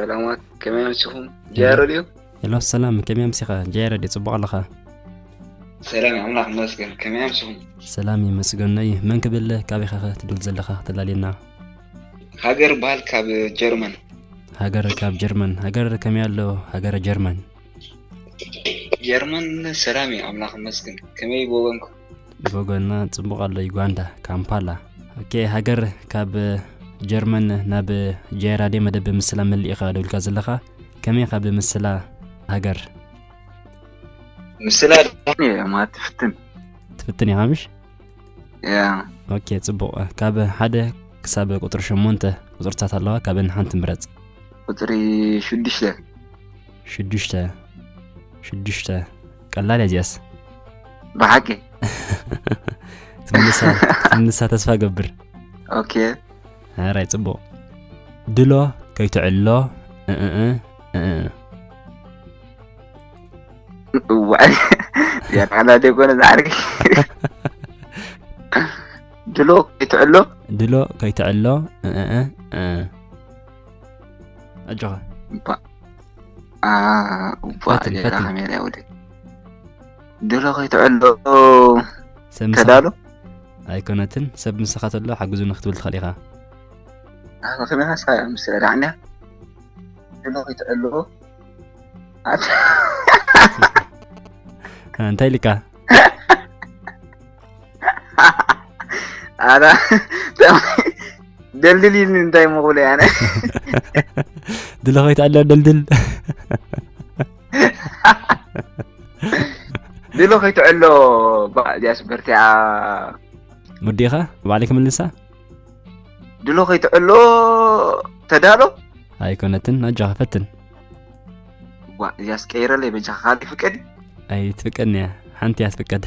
ሰላማት፣ ከመይ ኣምሲኹም? ጀያሮ ድዩ? ሄሎ፣ ሰላም፣ ከመይ ኣምሲኻ? ጀያሮ ድዩ? ጽቡቕ ኣለኻ? ሰላም ኣምላኽ ይመስገን። ከመይ ኣምሲኹም? ሰላም ይመስገኖይ። መን ክብል ካበይ ኢኻ ትድውል ዘለኻ? ተላልየና። ሃገር በሃል ካብ ጀርመን። ሃገር ካብ ጀርመን። ሃገር ከመይ ኣሎ? ሃገር ጀርመን። ጀርመን ሰላም እዩ ኣምላኽ ይመስገን። ከመይ ብወገንኩም? ብወገንና ጽቡቕ ኣሎ። ዩጋንዳ፣ ካምፓላ። ኦኬ፣ ሃገር ካብ ጀርመን ናብ ጀራዴ መደብ ምስላ መሊእኻ ደውልካ ዘለኻ። ከመይ ኢኻ ብምስላ ሃገር? ምስላ ደሓን እየ እማ ትፍትን። ትፍትን ኢኻ ምሽ? ያ። ኦኬ፣ ጽቡቕ። ካብ ሓደ ክሳብ ቁጽሪ ሸሞንተ ቁጽርታት ኣለዋ። ካብን ሓንቲ ምረጽ። ቁጽሪ ሽዱሽተ። ሽዱሽተ። ሽዱሽተ። ቀላል እያ እዚኣስ። ብሓቂ? ትምልሳ፣ ትምልሳ ተስፋ ገብር። ኦኬ። ሕራይ፣ ጽቡቕ። ድሎ ከይትዕሎ፣ እእእ፣ እእእ። እዋይ፣ እዚኣ ቃላ ደይኮነ ዝዓርኪ። ድሎ ከይትዕሎ። ድሎ ከይትዕሎ፣ እእእ፣ እእእ። ኣጆኻ። እባ፣ አ፣ እባ፣ ፈትን፣ ሌላ ፈትን። ካሜራ ይውደድ። ድሎ ከይትዕሎ። ሰብ ምሳኻ ተዳሎ? ኣይኮነትን፣ ሰብ ምሳኻ ተሎ ሓግዙኒ ክትብል ትኽእል ኢኻ። ኣነ ከመይ ኢኻ እስኻ ምስ ረዳዕና? ድሎ ከይትዕሎ። ኣት-፣ እ፣ እንታይ ኢልካ? ኣረ፣ ደልድል ኢልኒ እንታይ ምኹል እየ ኣነ። ድሎ ከይትዕሎ ደልድል። ድሎ ከይትዕሎ፣ ባ-፣ እዚኣስ በርቲዓ። ወዲኻ ባዕለይ ክምልሳ? ድሎ ከይትዕሎ ተዳሎ። ኣይኮነትን፣ ኣጆኻ ፈትን። ዋ፣ እዚኣስ ቀይረለይ በጃኻ፣ ካልእ ይፍቀድ? ኣይትፍቀድን እያ፣ ሓንቲ እያ ትፍቀድ።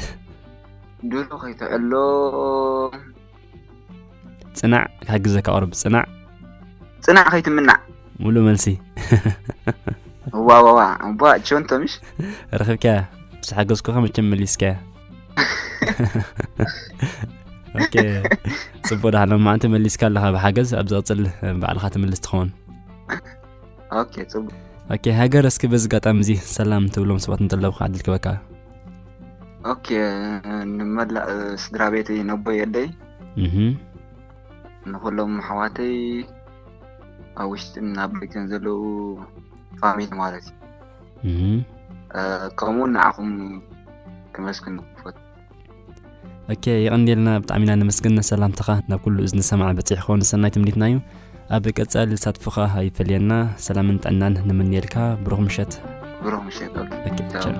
ድሎ ከይትዕሎ። ጽናዕ፣ ክሕግዘካ ቁሩብ ጽናዕ። ጽናዕ ከይትምናዕ። ሙሉእ መልሲ። ዋ፣ ዋ፣ ዋ፣ እባ ቸንቶ ምሽ? ረኺብካያ። ምስ ሓገዝኩኻ መቸም መሊስካያ። ኦኬ፣ ጽቡቕ፣ ደሓን ሎማዓንቲ መሊስካ ኣለኻ ብሓገዝ። ኣብ ዝቕጽል ባዕልኻ ትምልስ ትኸውን። ኦኬ፣ ጽቡቕ። ኦኬ፣ ሃገር፣ እስኪ በዚ ኣጋጣሚ እዚ ሰላም ትብሎም ሰባት እንተለዉ ዕድል ክበካ። ኦኬ፣ ንመላእ ስድራ ቤተይ፣ ነቦይ፣ ኣደይ፣ እህ። ንኹሎም ኣሕዋተይ፣ ኣብ ውሽጥን ኣብ ደገን ዘለዉ ፋሚሊ ማለት እዩ። እህ። እ፣ ከምኡ እውን ንዓኹም ክመስግን ክፈቱ። ኦኬ፣ የቐንየልና፣ ብጣዕሚ ኢና ነመስግን። ሰላምታኻ ናብ ኩሉ እዝኒ ሰማዒ በጺሑ ክኸውን ሰናይ ትምኒትና እዩ። ኣብ ቀጻሊ ተሳትፎኻ ኣይፈለየና። ሰላምን ጥዕናን ንምንየልካ። ብሩኽ ምሸት። ብሩኽ ምሸት። ኦኬ፣ ኦኬ፣ ቻው። ቻው።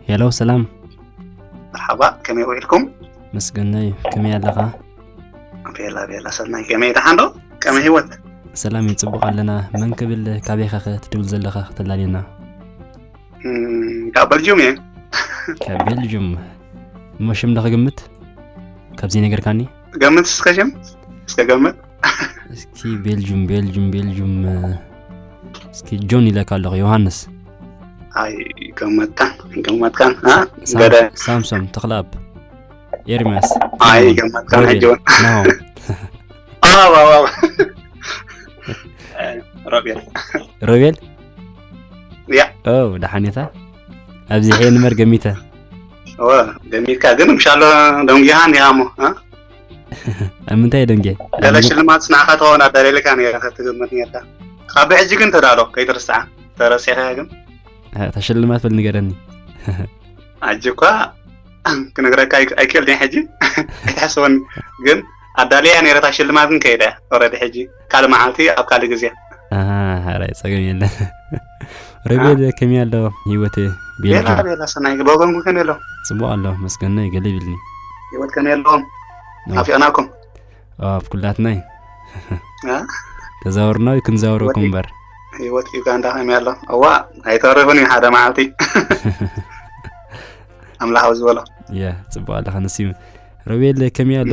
ሄሎ፣ ሰላም። መርሓባ፣ ከመይ ውዒልኩም? መስገነይ፣ ከመይ ኣለኻ? ቤላ፣ ቤላ፣ ሰናይ፣ ከመይ ደሓን ዶ? ከመይ ህይወት? ሰላም እዩ፣ ጽቡቕ ኣለና። መን ክብል፣ ካበይ ኢኻ ኸ ትድውል ዘለኻ ከተላልየና? እም፣ ካብ በልጅዩም እየ። ካብ ቤልጅዩም። እሞ ሽም ዶ ክግምት? ካብ ዘይነገርካኒ? ገምት እስከ ሽም፣ እስከ ገምት። እስኪ ቤልጁም፣ ቤልጁም፣ ቤልጁም፣ እ፣ እስኪ ጆን ኢለካ ኣለኹ፣ ዮሃንስ። ኣይ፣ ገመትካን፣ ገመትካን፣ እ? ሳም-፣ ገደ። ሳምሶም፣ ተኽለኣብ፣ ኤርምያስ፣ ኣይ፣ ሳይሞን፣ ገመትካን፣ ሮቤል፣ ጆን። ናሆም። ኣዋ፣ ኣዋ፣ ኣዋ። እ፣ ሮቤል። ሮቤል? ያ። ኦ፣ ደሓን ኢኻ? ኣብዚ ሕየ ንበር ገሚተ። ኦ፣ ገሚትካ ግን ምሻሎ ደንጊሃን ኢኻ እሞ፣ እ? ኣብ ምንታይ ደንጌ? ገለ ሽልማት ንዓኻ ትኸውን ኣዳልየልካ ነይረ፣ ክትግምት ነይርካ። ካብ ሕጂ ግን ተዳሎ፣ ከይትርስዓ። ተረሲዕካ ግን? እ፣ እታ ሽልማት በል ንገረኒ። ኣጂ እኳ ክነግረካ ኣይክ-፣ ኣይክእልን እየ ሕጂ። ኣይትሓስበኒ። ግን ኣዳልያ ነይረ፣ እታ ሽልማት ግን ከይደ እያ። ኦረዲ ሕጂ ካልእ መዓልቲ ኣብ ካልእ ግዜ። ኣሃ፣ ሓራይ ጸገም የለን። ሮቤል፣ ከመይ ኣሎ ህይወት ቤላ፣ ቤልጅም? ቤላ፣ ሰናይ፣ ብወገንኩም ከመይ ኣሎ? ጽቡቕ ኣሎ፣ መስገን፣ ገለ ይብልኒ። ህይወት ከመይ ኣለዎም? ናፊቕናኩም። ኣብ ኩላትና እዩ። ተዛወርና ክንዛወረኩም እምበር። ህይወት ዩጋንዳ ከመይ ኣሎ? እዋ ኣይተረፍን እዩ ሓደ መዓልቲ። ኣምላኽ ዝበሎ። ያ ጽቡቅ ኣለኻ ንስዩ። ሮቤል ከመይ ኣሎ?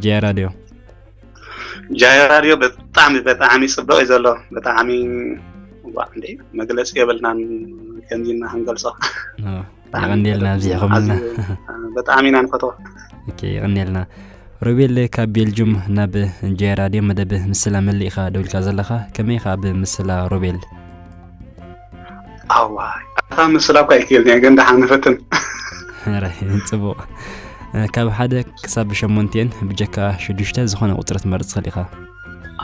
ጃያ ራድዮ። ጃያ ራድዮ ብጣዕሚ ብጣዕሚ ጽቡቅ እዩ ዘሎ። ብጣዕሚ ዋ እንዴ መግለጺ የብልናን ከምዚ እና ክንገልጾ። የቐንዴልና ኣብዚሕኹምልና። ብጣዕሚ ኢና ንፈትዎ። ኦኬ የቐንዴልና። ሮቤል ካብ ቤልጁም ናብ ጃያ ራድዮ መደብ ምስላ መሊእኻ ደውልካ ዘለኻ ከመይ ኢኻ ኣብ ምስላ ሮቤል? ኣዋይ ኣታ ምስላ እኳ ኣይክእልን እየ ግን ደሓን ንፈትን። ራይ ጽቡቕ። ካብ ሓደ ክሳብ ሸሞንቴን ብጀካ ሽዱሽተ ዝኾነ ቁጽሪ ትመርጽ ትኽእል ኢኻ።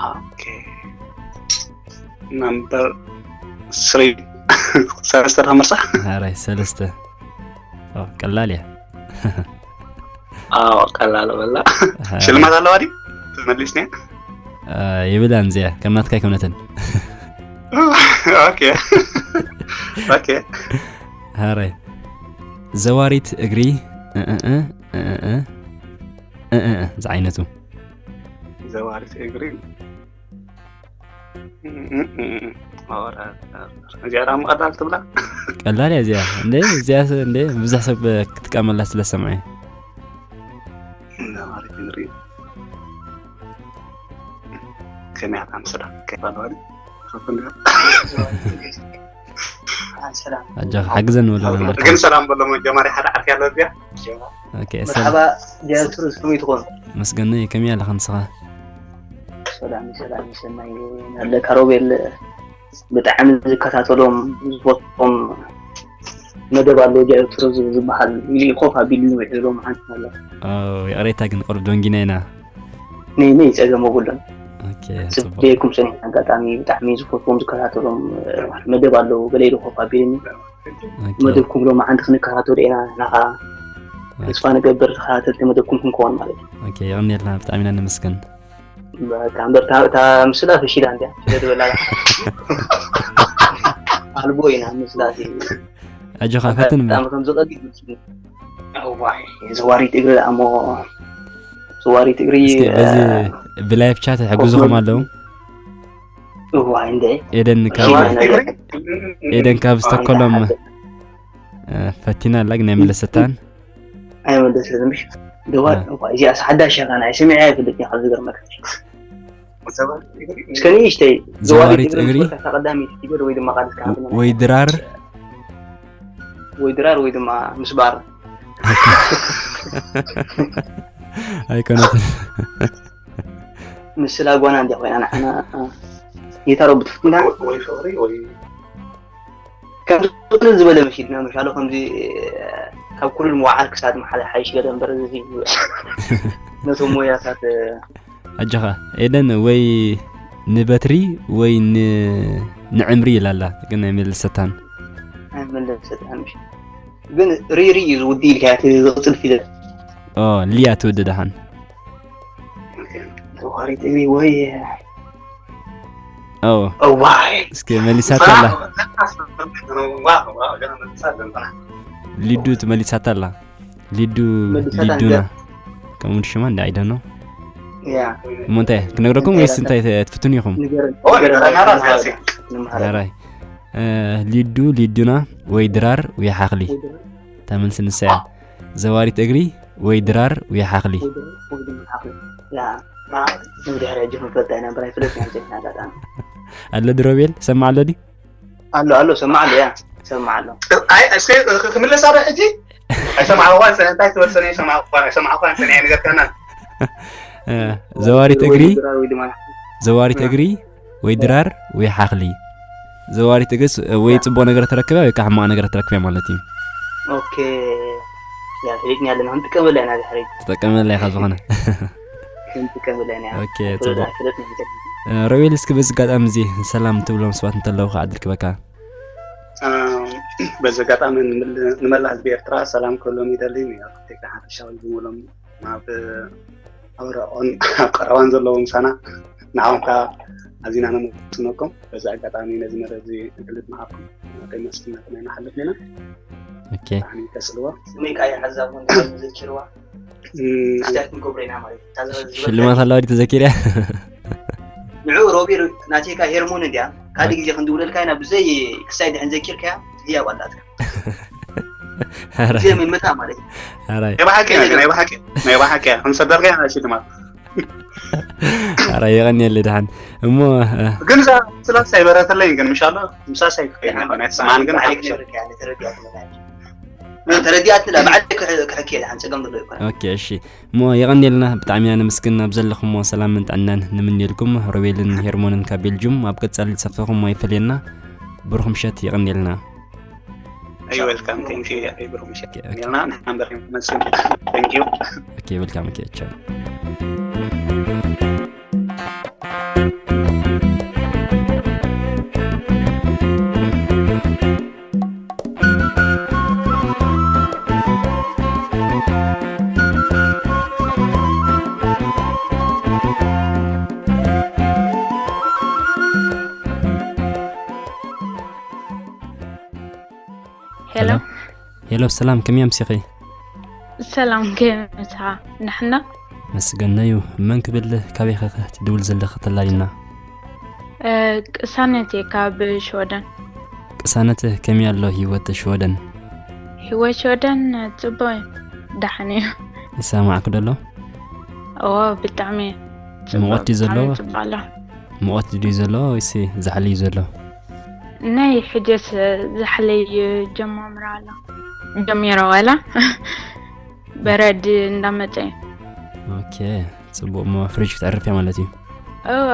ኦኬ ነምበር ስሪ ሰለስተ ዶ መርጻ? ራይ ሰለስተ። ቀላል እያ። ኣዎ ቀላል በላ። ሽልማት ኣለዋ ድዩ? መሊስና። የብላን እዚኣ ከም ናትካ ኣይኮነትን። ኦኬ ኦኬ። ሃረ ዘዋሪት እግሪ እእእ እእእ እእእ ዝዓይነቱ ዘዋሪት እግሪ እዚኣ ዳ ምቐዳል ትብላ። ቀላል እያ እዚኣ እንደ እዚኣ እንደ ብዙሕ ሰብ ክትጥቀመላ ስለ ሰምዐ። ዘዋሪት እግሪ ከመይ ኣታ ምስላ ከይባለዋል ኣጆኻ ሓግዘኒ በሎ ንዓርካ። ግን ሰላም በሎ መጀመርያ ሓደ ዓርኪ ኣሎ እዚኣ። ኦኬ፣ ሰላም። መርሓባ ጃያቱር ከመይ ትኾን? መስገነይ ከመይ ኣለኻ ንስኻ? ሰላም ሰላም ሰናይ ኣለካ ሮቤል ብጣዕሚ ዝከታተሎም ዝፈትዎም መደብ ኣሎ ጃያቱር ዝበሃል ኢሉ ኮፍ ኣቢሉ ዝምዕድሎም ሓንቲ ኣላ። ኣው ይቕሬታ ግን ቁሩብ ደንጊና ኢና። ነይ ነይ ጸገም የብሉን። ጽበየኩም ሰኒ ኣጋጣሚ ብጣዕሚ ዝፈትዎም ዝከታተሎም መደብ ኣለዉ ገለ ኢሉ ኮፍ ኣቢልኒ መደብኩም ሎም ሓንቲ ክንከታተሉ ኢና ናኻ ተስፋ ንገብር ተኸታተልቲ መደብኩም ክንከውን ማለት እዩ። ኦኬ የቐንየልና ብጣዕሚ ኢና ነመስግን። በቃ እምበር እታ ምስላ ፈሺላ እንድያ ስለ ዝበላ ኣልቦ ኢና ምስላ ኣጆኻ ፈትን እምበር። ከም ዝቐልል እዋይ ዘዋሪት እግሪ ደኣ እሞ ዘዋሪት እግሪ እስኪ በዚ ብላይቭ ቻት ይሕግዙኹም ኣለዉ። እዋይ እንደ ኤደን ካብ ኤደን ካብ ስቶኮሎም ፈቲና ኣላ ግን ኣይመለሰታን። ኣይመለሰትን ምሽ ደዋ እዚኣ ሓዳሽ እያ ናይ ሰሚዐ ኣይፈልጥ እያ ካብ ዝገርመካ። እስከ ንእሽተይ ዘዋሪት እግሪ ቀዳሚት ፊደል ወይ ድማ ቃል ወይ ድራር ወይ ድራር ወይ ድማ ምስባር ኣይኮነትን። ምስላ ጓና እንዲያ ኮይና ንዓና ጌታሮ ብትፍትና ወይ ፍቅሪ ወይ ከምዚ ቅልል ዝበለ መሲልና መሻሎ ከምዚ ካብ ኩሉ መዋዓል ክሳድ መሓለ ሓይሽ ገለ እምበር እዚ ነቶም ሞያታት ኣጆኻ ኤደን ወይ ንበትሪ ወይ ንዕምሪ ኢላ ኣላ ግን ኣይመለሰታን። ኣይመለሰታን ግን ሪሪ እዩ ዝውዲ ኢልካ እቲ ዝቕፅል ፊደል ሊያ ትውዲ ደሓን ተዋሪት እግሪ ወይ ኦ እዋይ እስኪ መሊሳታ ኣላ ሊዱ ትመሊሳታ ኣላ ሊዱ ሊዱና ከምኡ ሽማ እንደ ኣይደኖ እሞ እንታይ ክነግረኩም ወይስ እንታይ ትፍትኑ ኢኹም ራይ ሊዱ ሊዱና ወይ ድራር ወይ ሓኽሊ እታ መልሲ ንሳ እያ ዘዋሪት እግሪ ወይ ድራር ወይ ሓኽሊ ንድሕሪ ሕጂ ክንፈልጣ ኢና እምበር ኣይፍለጥና ኣጋጣሚ ኣሎ ድሮቤል ሰማዕ ኣሎ ድዩ ኣሎ ኣሎ ሰማዕ ኣሎ ያ ሰማዕ ኣሎ ኣይ እስከ ክምለሳ ዶ ሕጂ ኣይሰማዕኳን ሰነ እንታይ ትበል ሰነ ኣይሰማዕኳን ኣይሰማዕኳን ሰነ ኣይነገርከናን ዘዋሪት እግሪ ዘዋሪት እግሪ ወይ ድራር ወይ ሓኽሊ ዘዋሪት እግሪ ወይ ፅቡቅ ነገር ተረክበ ወይ ከዓ ሕማቅ ነገር ተረክበ ማለት እዩ ኦኬ ያ ፈሊጥና ኣለና ክንጥቀመላ ኢና ድሕሪ ትጠቀመላ ኢኻ ዝኾነ ክንጥቀመላ ኢና ኦኬ ፅቡቅ ሮቤል እስኪ በዚ ኣጋጣሚ እዚ ሰላም ትብሎም ሰባት እንተለዉ ከዓ ድርክበካ በዚ ኣጋጣሚ ንመላ ህዝቢ ኤርትራ ሰላም ክህሎም ይደሊ ቴካ ሓፈሻዊ ዝምሎም ናብ ኣብ ርዕቆን ኣብ ቀረባን ዘለዉ ምሳና ንዓኹም ከዓ ኣዚና ነመስግነኩም በዚ ኣጋጣሚ ነዚ መደብ እዚ ዕድል ምሃብኩም ከመስግነኩም ኢና ንሓልፍ ኢና ኦኬ ብጣዕሚ ከስልዎ ስመይ ከዓ ይሓዛ ዘኪርዋ እም፣ ክስታይ ክንገብሮ ኢና ማለት እዩ። እታ ዝ- ሽልማት ኣለዋ ድዩ ተዘኪርያ? ንዑ ሮቢ ናቴካ ሄርሞን እንዲያ ካልእ ግዜ ክንድውለልካ ኢና ብዘይ ክስታይ ድሕን ዘኪርካያ ህያብ ኣላትካ። ኧረ፣ ብዘይ ምምታ ማለት እዩ። ኧረ፣ ናይ ብሓቂ ናይ ብሓቂ ናይ ብሓቂ ክንሰደልካ ኢና ሽልማት። ኧረ የቐንየለይ ደሓን። እሞ፣ እ፣ ግን እዛ ስላስ ኣይበረተለይ ግን ምሻሎ ምሳስ ኣይክፈይና ይኾነ ስማን ግን ሓቂ ተረዲኣትና ባዕለይ ክሕኪ እየ ሓን ጸገም ዘሎ ይኮነ። ኦኬ፣ እሺ። እሞ የቐንየልና፣ ብጣዕሚ ኢና ነመስግን። ኣብ ዘለኹሞ ሰላምን ጥዕናን ንምንየልኩም። ሮቤልን ሄርሞንን ካብ ቤልጁም ኣብ ቀጻሊ ተሳትፎኹም ኣይፈለየና። ብሩኽ ምሸት፣ የቐንየልና። Hey, welcome. Thank you. Yeah, ብሩኽ ምሸት። ኦኬ፣ ኦኬ። ኔርና ንሓንበር መስል። Thank you. ኦኬ፣ ዌልካም። ኦኬ፣ ቻው። ሄሎ። ሄሎ። ሄሎ፣ ሰላም፣ ከመይ ኣምሲኺ? ሰላም፣ ከመይ ኣምስኻ? ንሕና? መስገነዩ። መን ክብል፣ ካበይ ኸ ትድውል ዘለኺ ተላሊና? እ፣ ቅሳነት እየ ካብ ሽወደን። ቅሳነት፣ ከመይ ኣሎ ህይወት ሽወደን? ህይወት ሽወደን ጽቡቕ እዩ፣ ደሓን እዩ። ይሰማዕክ ደሎ? እዎ፣ ብጣዕሚ ጽቡቕ፣ ሙቐት ድዩ ዘሎ? ብጣዕሚ ጽቡቕ ኣሎ። ሙቐት ድዩ ዘሎ ወይስ ዛሕሊ እዩ ዘሎ? ናይ ሕጀስ ዛሕሊ እዩ ጀማምራ ኣሎ። ጀሚሮ ዋላ በረድ እንዳመጸ እዩ። ኦኬ፣ ጽቡቕ። እሞ ፍሪጅ ክትዕርፍ እያ ማለት እዩ። እዎ፣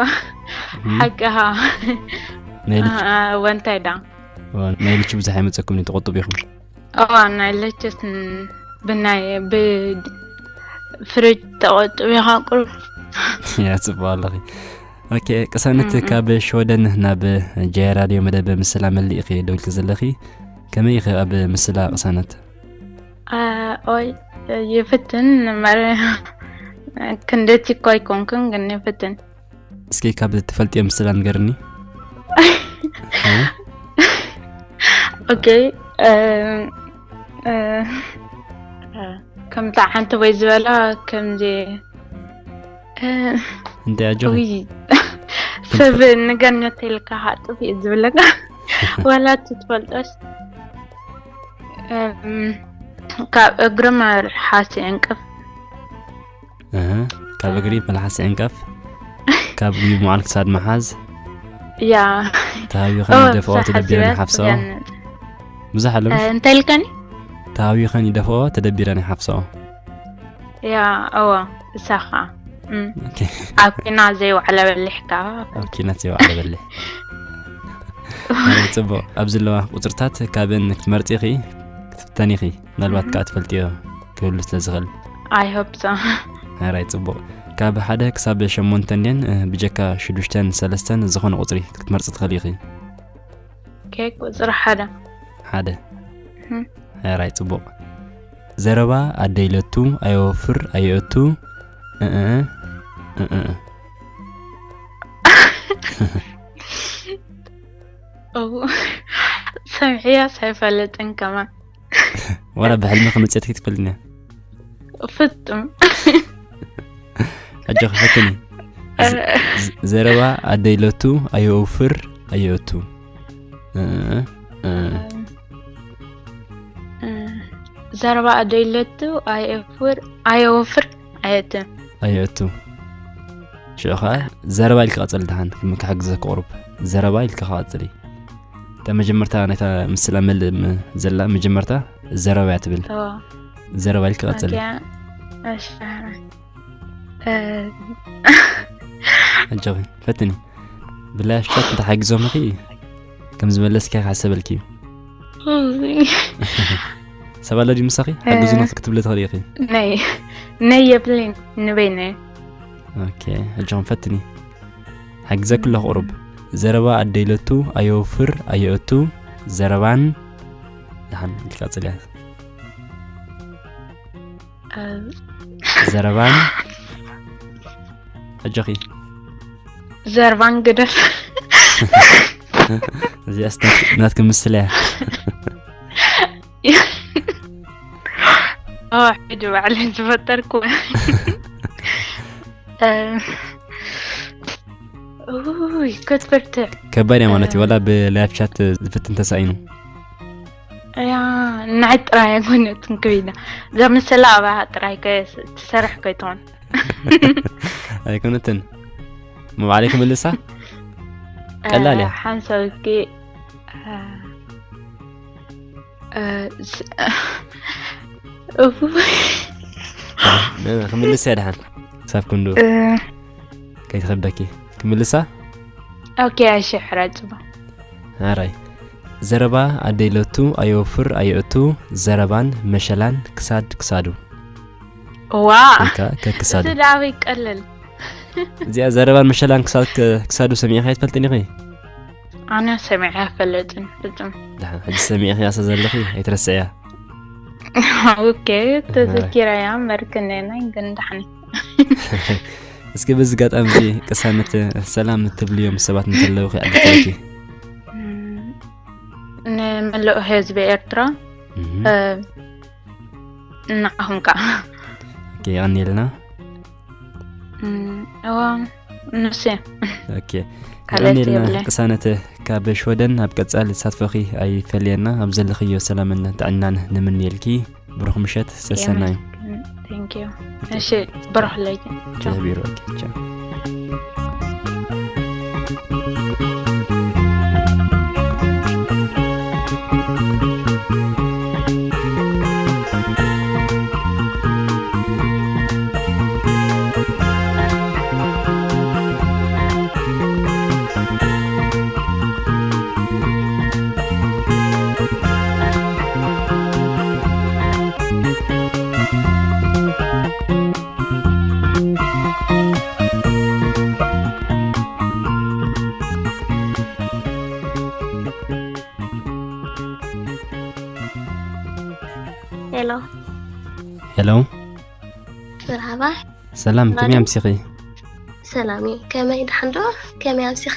እም። ሓቅኻ። ናይ ልጅ-፣ አ፣ ወንታይ ዳ? እዎ፣ ናይ ልጅ ብዙሕ ኣይመጸኩም እዩ፣ ትቆጥቡ ኢኹም። እዎ፣ ናይ ልጅስ ን-፣ ብናይ፣ ብ-፣ ፍሪጅ ተቆጥቡ ኢኻ ቁሩብ። ያ፣ ጽቡቕ ኣለኺ። ኦኬ፣ ቅሳነት እም፣ እም። ካብ ሽወደን ናብ ጃይ ራድዮ መደብ ምስላ መሊእኺ ደውልኪ ዘለኺ። ከመይ ኢኺ ኣብ ምስላ ቅሳነት? አ፣ ኦይ፣ ይፍትን እምበር ክንደቲ እኮ ኣይኮንኩን፣ ግን ይፍትን። እስኪ ካብ ትፈልጥዮ ምስላ ንገርኒ። እ? ኦኬ፣ እ፣ እ፣ እ፣ ከምታ ሓንቲ ወይ ዝበላ ከምዚ፣ እ፣ እንታይ ኣጆኺ? ውይ፣ ሰብ ንገነት ኢልካ ሃጥፍ እዩ ዝብለካ። ዋላ እቲ ትፈልጦስ፣ እም፣ ካብ እግሪ መልሓስ ይዕንቅፍ። እህ፣ ካብ እግሪ መልሓስ ይዕንቀፍ፣ ካብ ጉይ መዓል ክሳድ መሓዝ። ያ። ተሃዊኸን ኦ፣ ይደፍኦ፣ ብዙሕ ተደቢረን ሓሲበ ይሓፍስኦ። ገነት። ብዙሕ ኣለምሽ? እ፣ እንታይ ኢልከኒ? ተሃዊኸን ይደፍኦ፣ ተደቢረን ይሓፍስኦ። ያ፣ እወ፣ እሳኻ። እም። ኦኬ። ኣብ ኪና ዘይወዓለ በሊሕ ከኣ። ኣብ ኪናት ዘይወዓለ በሊሕ። ኣረ፣ ጽቡቕ። ኣብ ዘለዋ ቁጽርታት ካብን ክትመርጺ ኢኺ፣ ክትፍተኒ ኢኺ። ምናልባት እም። ከኣ ትፈልጥዮ ክህሉ ስለ ዝኽእል። I hope so። ኣራይ፣ ጽቡቕ። ካብ ሓደ ክሳብ ሸሞንተ እንድየን፣ እ፣ ብጀካ ሽዱሽተን ሰለስተን ዝኾነ ቁጽሪ ክትመርጺ ትኽእሊ ኢኺ። ኦኬ፣ ቁጽሪ ሓደ። ሓደ። እም። ኣራይ፣ ጽቡቕ። ዘረባ ኣደይ ለቱ ኣየወፍር ኣየእቱ፣ እ፣ እ፣ እ፣ እ፣ እ። ኦ፣ ሰሚዐያስ ኣይፈልጥን ከማን። ዋላ ብሕልሚ ክምጽእትኪ ትፈልጥኒ? ፍጹም። ኣጆኺ ፈትኒ። ዘ-፣ እ። ዘ-፣ ዘረባ ኣደይ ለቱ ኣየወፍር ኣየእቱ። እ፣ እ። እ፣ ዘረባ ኣደይ ለቱ ኣየወፍር፣ ኣየወፍር ኣየእቱ። ኣየእቱ። ሽዑ ኸዓ ዘረባ ኢልኪ ቀጽሊ ደሓን፣ ክም-፣ ክሕግዘኪ ቁሩብ። ዘረባ ኢልኪ ኸዓ ቀጽሊ። እታ መጀመርታ ናይታ ምስላ መልእ ም-፣ ዘላ መጀመርታ ዘረባ እያ ትብል። እዎ። ዘረባ ኢልኪ ቀጽሊ። ኦኬ። እሺ። እ፣ ኣጆኺ፣ ፈትኒ። ብላሽ ቻት እንተሓጊዞምኺ፣ ከም ዝመለስኪ ክሕሰበልኪ እዩ። እይ። ሰብ ኣሎ ድዩ ምሳኺ? እ፣ ሓግዙና ክትብሊ ትኽእሊ ኢኺ። ናይ፣ ናይ የብለይን፣ ንበይነይ። ኦኬ፣ ኣጆኹም ፈትኒ። ሓግዘኪ ኣለኹ ቁሩብ። ዘረባ ኣደይ ለቱ ኣየወፍር ኣየእቱ፣ ዘረባን ደሓን ኢልካ ቀጽልያ። እ፣ ዘረባን ኣጆኺ። ዘረባን ግደፍ። እዚኣስ ናት-፣ ናትኪ ምስላ እያ። ሕጂ ባዕለይ ዝፈጠርኩ። እ፣ ኡይ፣ ክትፍርትዕ። ከባድ እያ ማለት እዩ። እ፣ ዋላ ብላይቭ ቻት ዝፍትን ተሳኢኑ። ያ፣ ንዓይ ጥራይ ኣይኮነትን ክብላ። እዛ ምስላ ኣባኻ ጥራይ ከ-፣ ትሰርሕ ከይትኾን። ኣይኮነትን። መባዕለይ ክምልሳ? እ፣ ቀላል እያ። ሓንሳብ እስኪ፣ እ፣ እ፣ ስ-፣ እፉ። እ፣ ክምልስ እያ ደሓን። ክሳብ ክንዱ እ፣ ከይትኸብደኪ። ክምልሳ? ኦኬ፣ እሺ፣ ሕራይ ጽቡቕ። ሕራይ። ዘረባ ኣደይ ለቱ ኣየወፍር ኣየእቱ፣ ዘረባን መሸላን ክሳድ ክሳዱ። ዋ! ወይ ከኣ ከክሳዱ። እዚ ደኣ ኣበይ ቀልል? እዚኣ ዘረባን መሸላን ክሳድ ክ-፣ ክሳዱ ሰሚዕኺ ኣይትፈልጥን ኢኺ? ኣነ ሰሚዐ ኣይፈልጥን፣ ፍጹም። ደሓን፣ ሕጂ ሰሚዕኺ እያ ዘለኺ፣ ኣይትረስዕያ። ኦኬ፣ ኣረ። ተዘኪረያ እምበር ክንደየናይ ግን ደሓን። እስኪ በዚ ኣጋጣሚ እዚ ቅሳነት ሰላም እትብልዮም ሰባት እንተለውኺ ኣድርገውኪ። እም፣ ንመላእ ህዝቢ ኤርትራ፣ እም። እ፣ ንዓኹም ከኣ። ኦኬ፣ የቐንየልና። እም፣ እዋ፣ ንሱ እየ። ኦኬ፣ ካልኦት የቐንየልና የብለይን። ቅሳነት ካብ ሽወደን። ኣብ ቀጻሊ ተሳትፎኺ ኣይፈለየና። ኣብ ዘለኽዮ ሰላምን ጥዕናን ንምንየልኪ። ብሩኽ ምሸት፣ ሰሰናዩ። የመስግን። Thank you። ኦኬ። እሺ፣ ብሩኽ ለይቲ። ቻው። ተህቢሩ፣ ኦኬ፣ ቻው። ሄሎ። ሄሎ። መርሃባ። ሰላም፣ ከመይ መርሃባ። ኣምሲኺ? ሰላም እዩ። ከመይ፣ ደሓን ዶ? ከመይ ኣምሲኻ?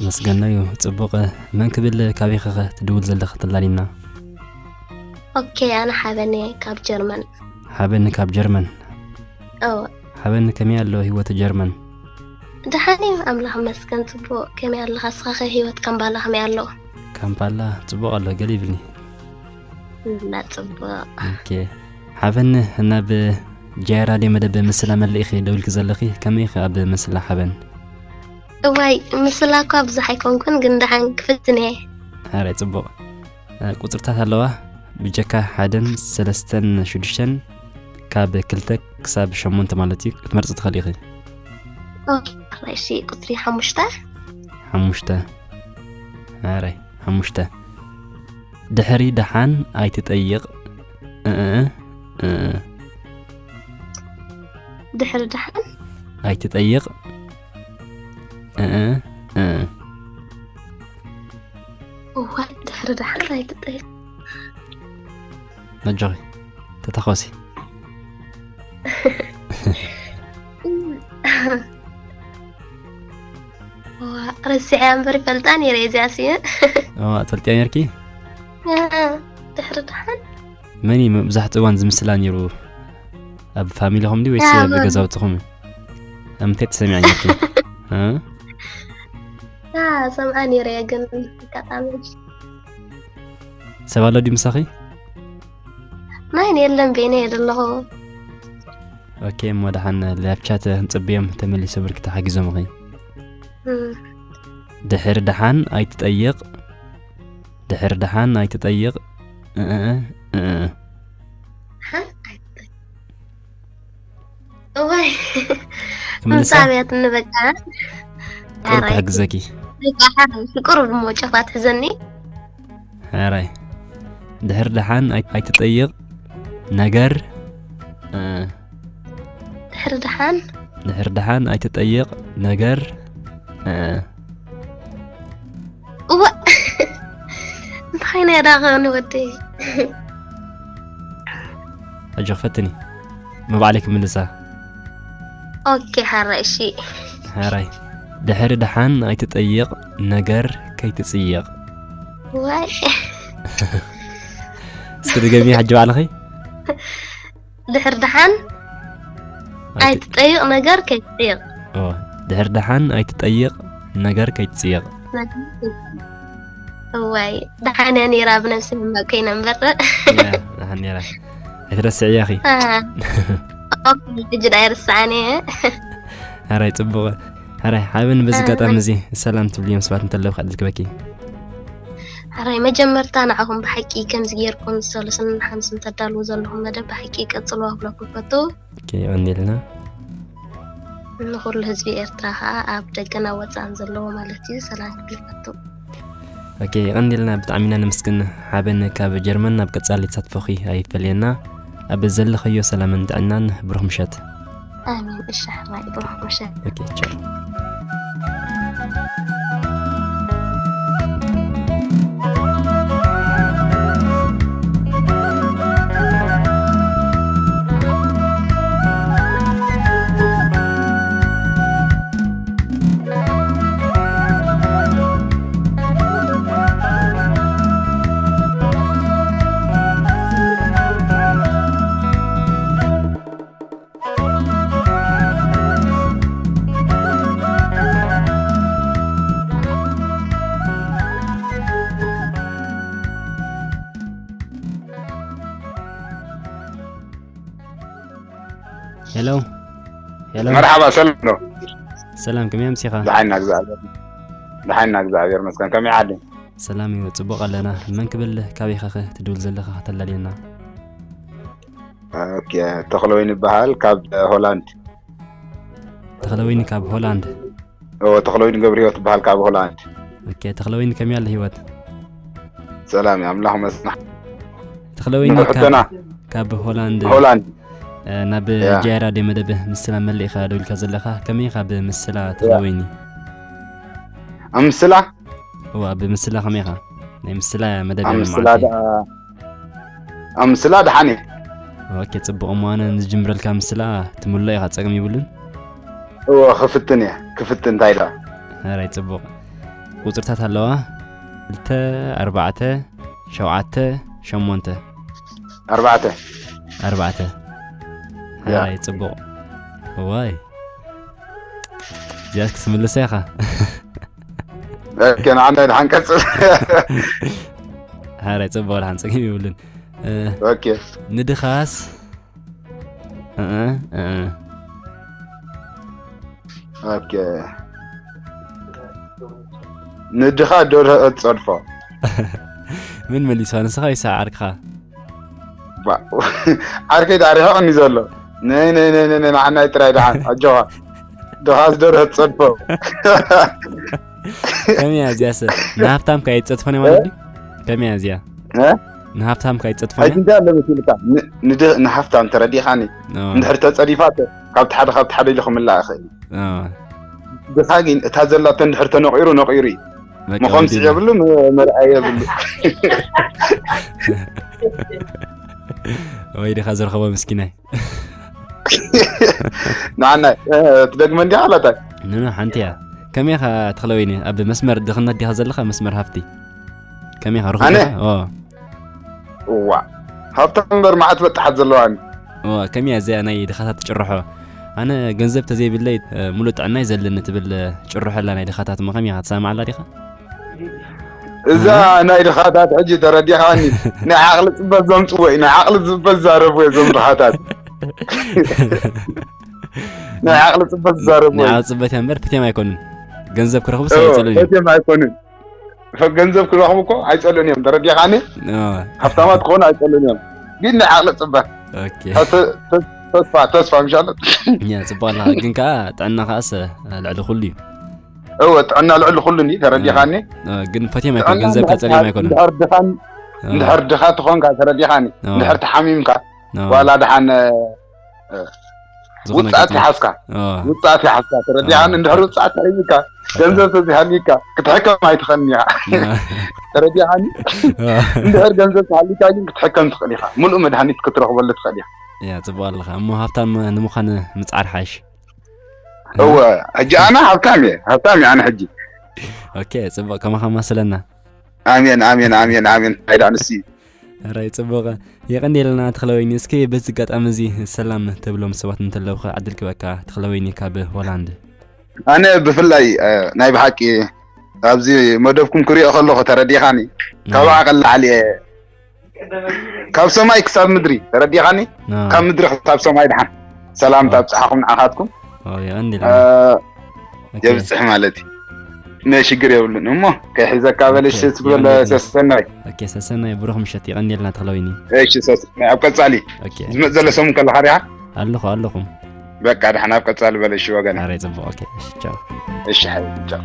መስገን እዩ፣ ጽቡቕ። መን ክብል፣ ካበይ ኸ ትድውል ዘለኺ ተላሊና? ኦኬ፣ ኣነ ሓበን እየ ካብ ጀርመን። ሓበን ካብ ጀርመን። እወ። ሓበን ከመይ ኣሎ ህይወት ጀርመን? ደሓን እዩ፣ ኣምላኽ ይመስገን ጽቡቕ። ከመይ ኣለኻ ንስኻ ኸ፣ ህይወት ካምፓላ ከመይ ኣሎ? ካምፓላ ጽቡቕ ኣሎ፣ ገለ ይብልኒ። እና ጽቡቕ። ኦኬ። ሓበን፣ ናብ ጃይ ራድዮ መደብ ምስላ መሊእኺ ደዊልኪ ዘለኺ፣ ከመይ ኢኺ ኣብ ምስላ ሓበን? እዋይ፣ ምስላ እኳ ብዙሕ ኣይኮንኩን፣ ግን ደሓን ክፍትን እየ። ኣረ፣ ጽቡቕ። እ፣ ቁጽርታት ኣለዋ፣ ብጀካ ሓደን ሰለስተን ሽዱሽተን፣ ካብ ክልተ ክሳብ ሸሞንተ ማለት እዩ፣ ክትመርጺ ትኽእሊ ኢኺ። ኦኬ፣ እሺ፣ ቁጽሪ ሓሙሽተ። ሓሙሽተ። ኣረ፣ ሓሙሽተ። ድሕሪ ደሓን ኣይትጠይቕ፣ እ፣ እ፣ እ። ድሕሪ ደሓን? ኣይትጠይቕ፣ እ፣ እ፣ እ። እዋይ፣ ድሕሪ ደሓን ኣይትጠይቕ። ኣጆኺ፣ ተታኾሲ። ዋ፣ ረሲዐያ እምበር ይፈልጣ ነይረ እዚኣ ስየ። ዋ፣ ትፈልጥያ ነርኪ? እ፣ ድሕሪ ደሓን? መን እዩ መብዛሕትኡ እዋን ዝምስላ ነይሩ? ኣብ ፋሚሊኹም ድዩ ወይስ ያ፣ መን? ብገዛውትኹም እዩ? ኣብ ምንታይ ትሰሚዓ ነርኪ? እ? ያ፣ ሰምዓ ነይረ እየ፣ ግን ኣጋጣሚ። ሰብ ኣሎ ድዩ ምሳኺ? ማን የለን፣ በይነ እየ ዘለኹ። ኦኬ፣ እሞ ደሓን ላይቭ ቻት ክንጽብዮም ተመሊሶም ብርክቲ ሓጊዞምኺ። እም። ድሕሪ ደሓን ኣይትጠይቕ፣ ድሕሪ ደሓን ኣይትጠይቕ፣ እ፣ እ፣ እ፣ እ፣ እ። ደሓን ኣይትጠይቕ። እዋይ። ክምልሳ? ምሳብያትኒ በቃ። ቁሩብ ኣራይ። ክሕግዘኪ። በቃ ሓራይ፣ ቁሩብ እሞ ጨፋ ትሕዘኒ። ሕራይ። ድሕሪ ደሓን ኣይ-፣ ኣይትጠይቕ ነገር፣ እ። ድሕሪ ደሓን? ድሕሪ ደሓን ኣይትጠይቕ ነገር፣ እ። እዋ! እንታይ ናይ ዳኸ ንወደይ? ኣጆኺ ፈትኒ። መባዕለይ ክምልሳ። ኦኬ፣ ሓራይ፣ እሺ። ሓራይ። ድሕሪ ደሓን ኣይትጠይቕ ነገር ከይትጽይቕ። ዋይ። እስኪ ድገሚ ሕጂ ባዕልኺ። ድሕር ደሓን ኣይትጠይቕ ነገር ከይትጥይቕ። ኦ፣ ድሕር ደሓን ኣይትጠይቕ ነገር ከይትጽይቕ። እዋይ፣ ደሓን እያ ነይራ ብነብሲ ሕማቕ ኮይና እምበር። እያ፣ ደሓን ነይራ። ኣይትረስዕያ ኺ። አ፣ ኦኬ፣ ሕጂ ደኣ ኣይርስዓን እየ። ሕራይ ጽቡቕ። ሕራይ ሓበን በዚ ኣጋጣሚ እዚ ሰላም ትብልዮም ሰባት እንተለዉ ክዕድል ክበኪ። ሕራይ መጀመርታ ንዓኹም ብሓቂ ከምዚ ጌርኩም ሰሉስን ሓምስን ተዳልዉ ዘለኹም መደብ ብሓቂ ቀጽልዎ ክብለኩም ፈቱ። ኦኬ፣ የቐንየልና። ንኹሉ ህዝቢ ኤርትራ ኸኣ ኣብ ደገን ኣብ ወጻእን ዘለዎ ማለት እዩ ሰላም ክብል ፈቱ። ኦኬ፣ የቐንየልና፣ ብጣዕሚ ኢና ነመስግን። ሓበን ካብ ጀርመን ናብ ቀጻሊ ተሳትፎኺ ኣይፈለየና። ኣብ ዘለኸዮ ሰላምን ጥዕናን፣ ብሩኽ ምሸት። ኣሜን። እሺ፣ ሕራይ ብሩኽ ምሸት። ኦኬ፣ ቻው። ሄሎ፣ ሄሎ። መርሓባ፣ ሰላም ዶ? ሰላም፣ ከመይ ኣምሲኻ? ደሓና እግዚኣብሔር፣ ደሓና እግዚኣብሔር ይመስገን። ከመይ ዓዲ? ሰላም እዩ፣ ጽቡቕ ኣለና። መን ክብል፣ ካበይ ኢኻ ኸ ትድውል ዘለኻ ከተላልየና? ኦኬ፣ ተኽለወይኒ ይበሃል፣ ካብ ሆላንድ። ተኽለወይኒ ካብ ሆላንድ። ኦ፣ ተኽለወይኒ ገብረህይወት ይበሃል፣ ካብ ሆላንድ። ኦኬ፣ ተኽለወይኒ ከመይ ኣለ ህይወት? ሰላም እዩ፣ ኣምላኽ ይመስገን። ተኽለወይኒ ካብ፣ ሕቶና? ካብ ሆላንድ፣ ሆላንድ። እ፣ ናብ ያ። ጃይራ ደ መደብ ምስላ መሊእኻ ደው ኢልካ ዘለኻ፣ ከመይ ኢኻ ብምስላ ያ። ተኽለወይኒ? ኣብ ምስላ? እዋ፣ ኣብ ምስላ ከመይ ኢኻ? ናይ ምስላ መደብ ኣብ ኢና ምስላ መዓልቲ። ደኣ፣ ኣብ ምስላ ደሓን እየ። ኦኬ፣ ጽቡቕ እሞ ኣነ ንዝጅምረልካ ምስላ ትምሎ ኢኻ፣ ጸገም ይብሉን። እወ፣ ክፍትን እየ፣ ክፍትን፣ እንታይ ደኣ? ሕራይ ጽቡቕ። ቁጽርታት ኣለዋ። ክልተ፣ ኣርባዕተ፣ ሸውዓተ፣ ሸሞንተ። ኣርባዕተ። ኣርባዕተ። ያ። ሕራይ ጽቡቕ። እዋይ። እዚኣስ ክትምልሳ ኢኻ። ኦኬ፣ ንዓና ድሓን ቀጽል። ሕራይ ጽቡቕ፣ ድሓን ጸገም ይብሉን። እ፣ ኦኬ። ንድኻስ፣ እ፣ እ፣ እ። ኦኬ። ንድኻ ደርሆ እትጸድፎ። ምን መሊስዋ፣ ንስኻ ወይስ ዓርክኻ? ባ-፣ ዓርከይ ደኣ ርሒቑኒ ዘሎ። ነይ፣ ነይ፣ ነይ፣ ነይ፣ ነይ፣ ንዓናይ ጥራይ ደሓን፣ ኣጆኻ። ድኻስ ደርሆ ትጸድፎ። ከመይ እያ እዚኣስ? ንሃብታም ከ ኣይትጸድፎን እያ ማለት ድዩ? ከመይ እያ እዚኣ? እ? ንሃብታም ከ ኣይትጸድፎን ሕጂ እያ? እንታይ ኣሎ መሲልካ? ን-፣ ንድ-፣ ንሃብታም ተረዲኻኒ። ኦ። እንድሕር ተጸዲፋ፣ ካብቲ ሓደ፣ ካብቲ ሓደ ኢሉ ክምላእ ይኽእል እዩ። ኦ። ድኻ ግን እታ ዘላቶ እንድሕር ተነቂሩ፣ ነቂሩ እዩ። በቃ፣ መኾምሲ ወዲእና። የብሉ፣ መ-፣ መርኣያ የብሉ። ወይ ድኻ ዝረኸቦ ምስኪናይ። ንዓና፣ እ፣ ትደግመ እንዲኻ፣ ኣላታይ? ኖ፣ ኖ፣ ሓንቲ እያ። ከመይ ኢኻ ተኽለወይኒ? ኣብ መስመር ድኽነት ዲኻ ዘለኻ? መስመር ሃብቲ? ከመይ ኢኻ? ርኹብ ኣነ? ዲኻ? ኦ። እዋ። ሃብታም እምበር መዓት በጣሓት ዘለዋኒ። ኦ፣ ከመይ እያ እዚኣ ናይ ድኻታት ጭርሖ? ኣነ ገንዘብ ተዘይብለይ፣ እ፣ ሙሉእ ጥዕና እዩ ዘለኒ ትብል፣ እ፣ ጭርሖ ኣላ ናይ ድኻታት። እሞ ከመይ ኢኻ? ትሰማማዓላ ዲኻ? እዛ እ? ናይ ድኻታት ሕጂ ተረዲኻኒ። ናይ ዓቕሊ ጽበት ዘምጽዎ እዩ። ናይ ዓቕሊ ጽበት ዝዛረቡ እዮም እዞም ድኻታት። ናይ ዓቕሊ ጽበት ዝዛረቡ ናይ እዮም። ዓቕሊ ጽበት እያ እምበር፣ ፈትዮም ኣይኮኑን። ገንዘብ ክረኽቡስ ኦ፣ ኣይጸልኡን እዮም። ፈትዮም ኣይኮኑን። ፈ-፣ ገንዘብ ክረኽቡ እኮ ኣይጸልኡን እዮም። ተረዲኻኒ? ኦ። ሃብታማት ክኾኑ ኣይጸልኡን እዮም። ግን ናይ ዓቕሊ ጽበት። ኦኬ። ተ-፣ ተ-፣ ተስፋ፣ ተስፋ ምሻሎ። ያ፣ ጽቡቕ ኣለኻ። ግን ከኣ ጥዕና ከኣስ ልዕሊ ኩሉ እዩ። እወ፣ ጥዕና ልዕሊ ኩሉ እንዲ፣ ተረዲኻኒ? እ፣ ግን ፈትዮም ኣይኮን፣ ጥዕና ገንዘብ እንድሕር ከጸልዮም ትሓ-፣ ኣይኮኑን። እንድሕር ድኻን፣ እ። እንድሕር ድኻ ትኾንካ፣ ተረዲኻኒ? እ። እንድሕር ተሓሚምካ፣ እ። ዋላ ደሓን፣ እ፣ ዝኾነ ውጽኣት ገጥሞ። ይሓዝካ። እ። ውጽኣት ይሓዝካ፣ ተረዲኻኒ? እ። እንድሕር ውጽኣት ተሒዝካ፣ እ። ገንዘብ ተዘይሃልዩካ፣ ክትሕከም ኣይትኸእልን ኢኻ። እ። ተረዲኻኒ? እ። እንድሕር ገንዘብ ተሃልዩካ ግን ክትሕከም ትኽእል ኢኻ። ሙሉእ መድሃኒት ክትረኽበሉ ትኽእል ኢኻ። ያ፣ ጽቡቕ ኣለኻ። እሞ ሃብታም ንምዃን ምጽዓር ሓይሽ። እወ፣ ሕጂ ኣነ ሃብታም እየ፣ ሃብታም እየ ኣነ ሕጂ። ኦኬ፣ ጽቡቕ፣ ከማኻ ማስለና። ኣሜን፣ ኣሜን፣ ኣሜን፣ ኣሜን። እንታይ ደኣ ንሱ እዩ። ሕራይ ጽቡቕ። የቐንየልና ተኽለወይኒ። እስኪ በዚ ኣጋጣሚ እዚ ሰላም ተብሎም ሰባት እንተለውኸ ዕድል ክበካ ተኽለወይኒ ካብ ሆላንድ። ኣነ ብፍላይ ናይ ብሓቂ ኣብዚ መደብኩም ክሪኦ ከለኹ ተረዲኻኒ ካብ ዓቐን ላዕሊ እየ ካብ ሰማይ ክሳብ ምድሪ ተረዲኻኒ ካብ ምድሪ ክሳብ ሰማይ ድሓን ሰላምታ ኣብፅሓኹም ንዓኻትኩም የቐንዲል የብፅሕ ማለት እዩ ነ ሽግር የብሉን እሞ ከይሕዘካ በለሽ ትግበለ ሰሰናይ ሰሰናይ ብሩኽ ምሸት የቐንዲልና ተኽለወይኒ እሺ ሰሰናይ ኣብ ቀፃሊ ዝመፅ ዘሎ ሰሙን ከለካ ሪኻ ኣለኹ ኣለኹም በቃ ድሓን ኣብ ቀፃሊ በለሽ ወገን ኣረ ጽቡቕ ኦኬ እሺ ቻው እሺ ሓቢቢ ቻው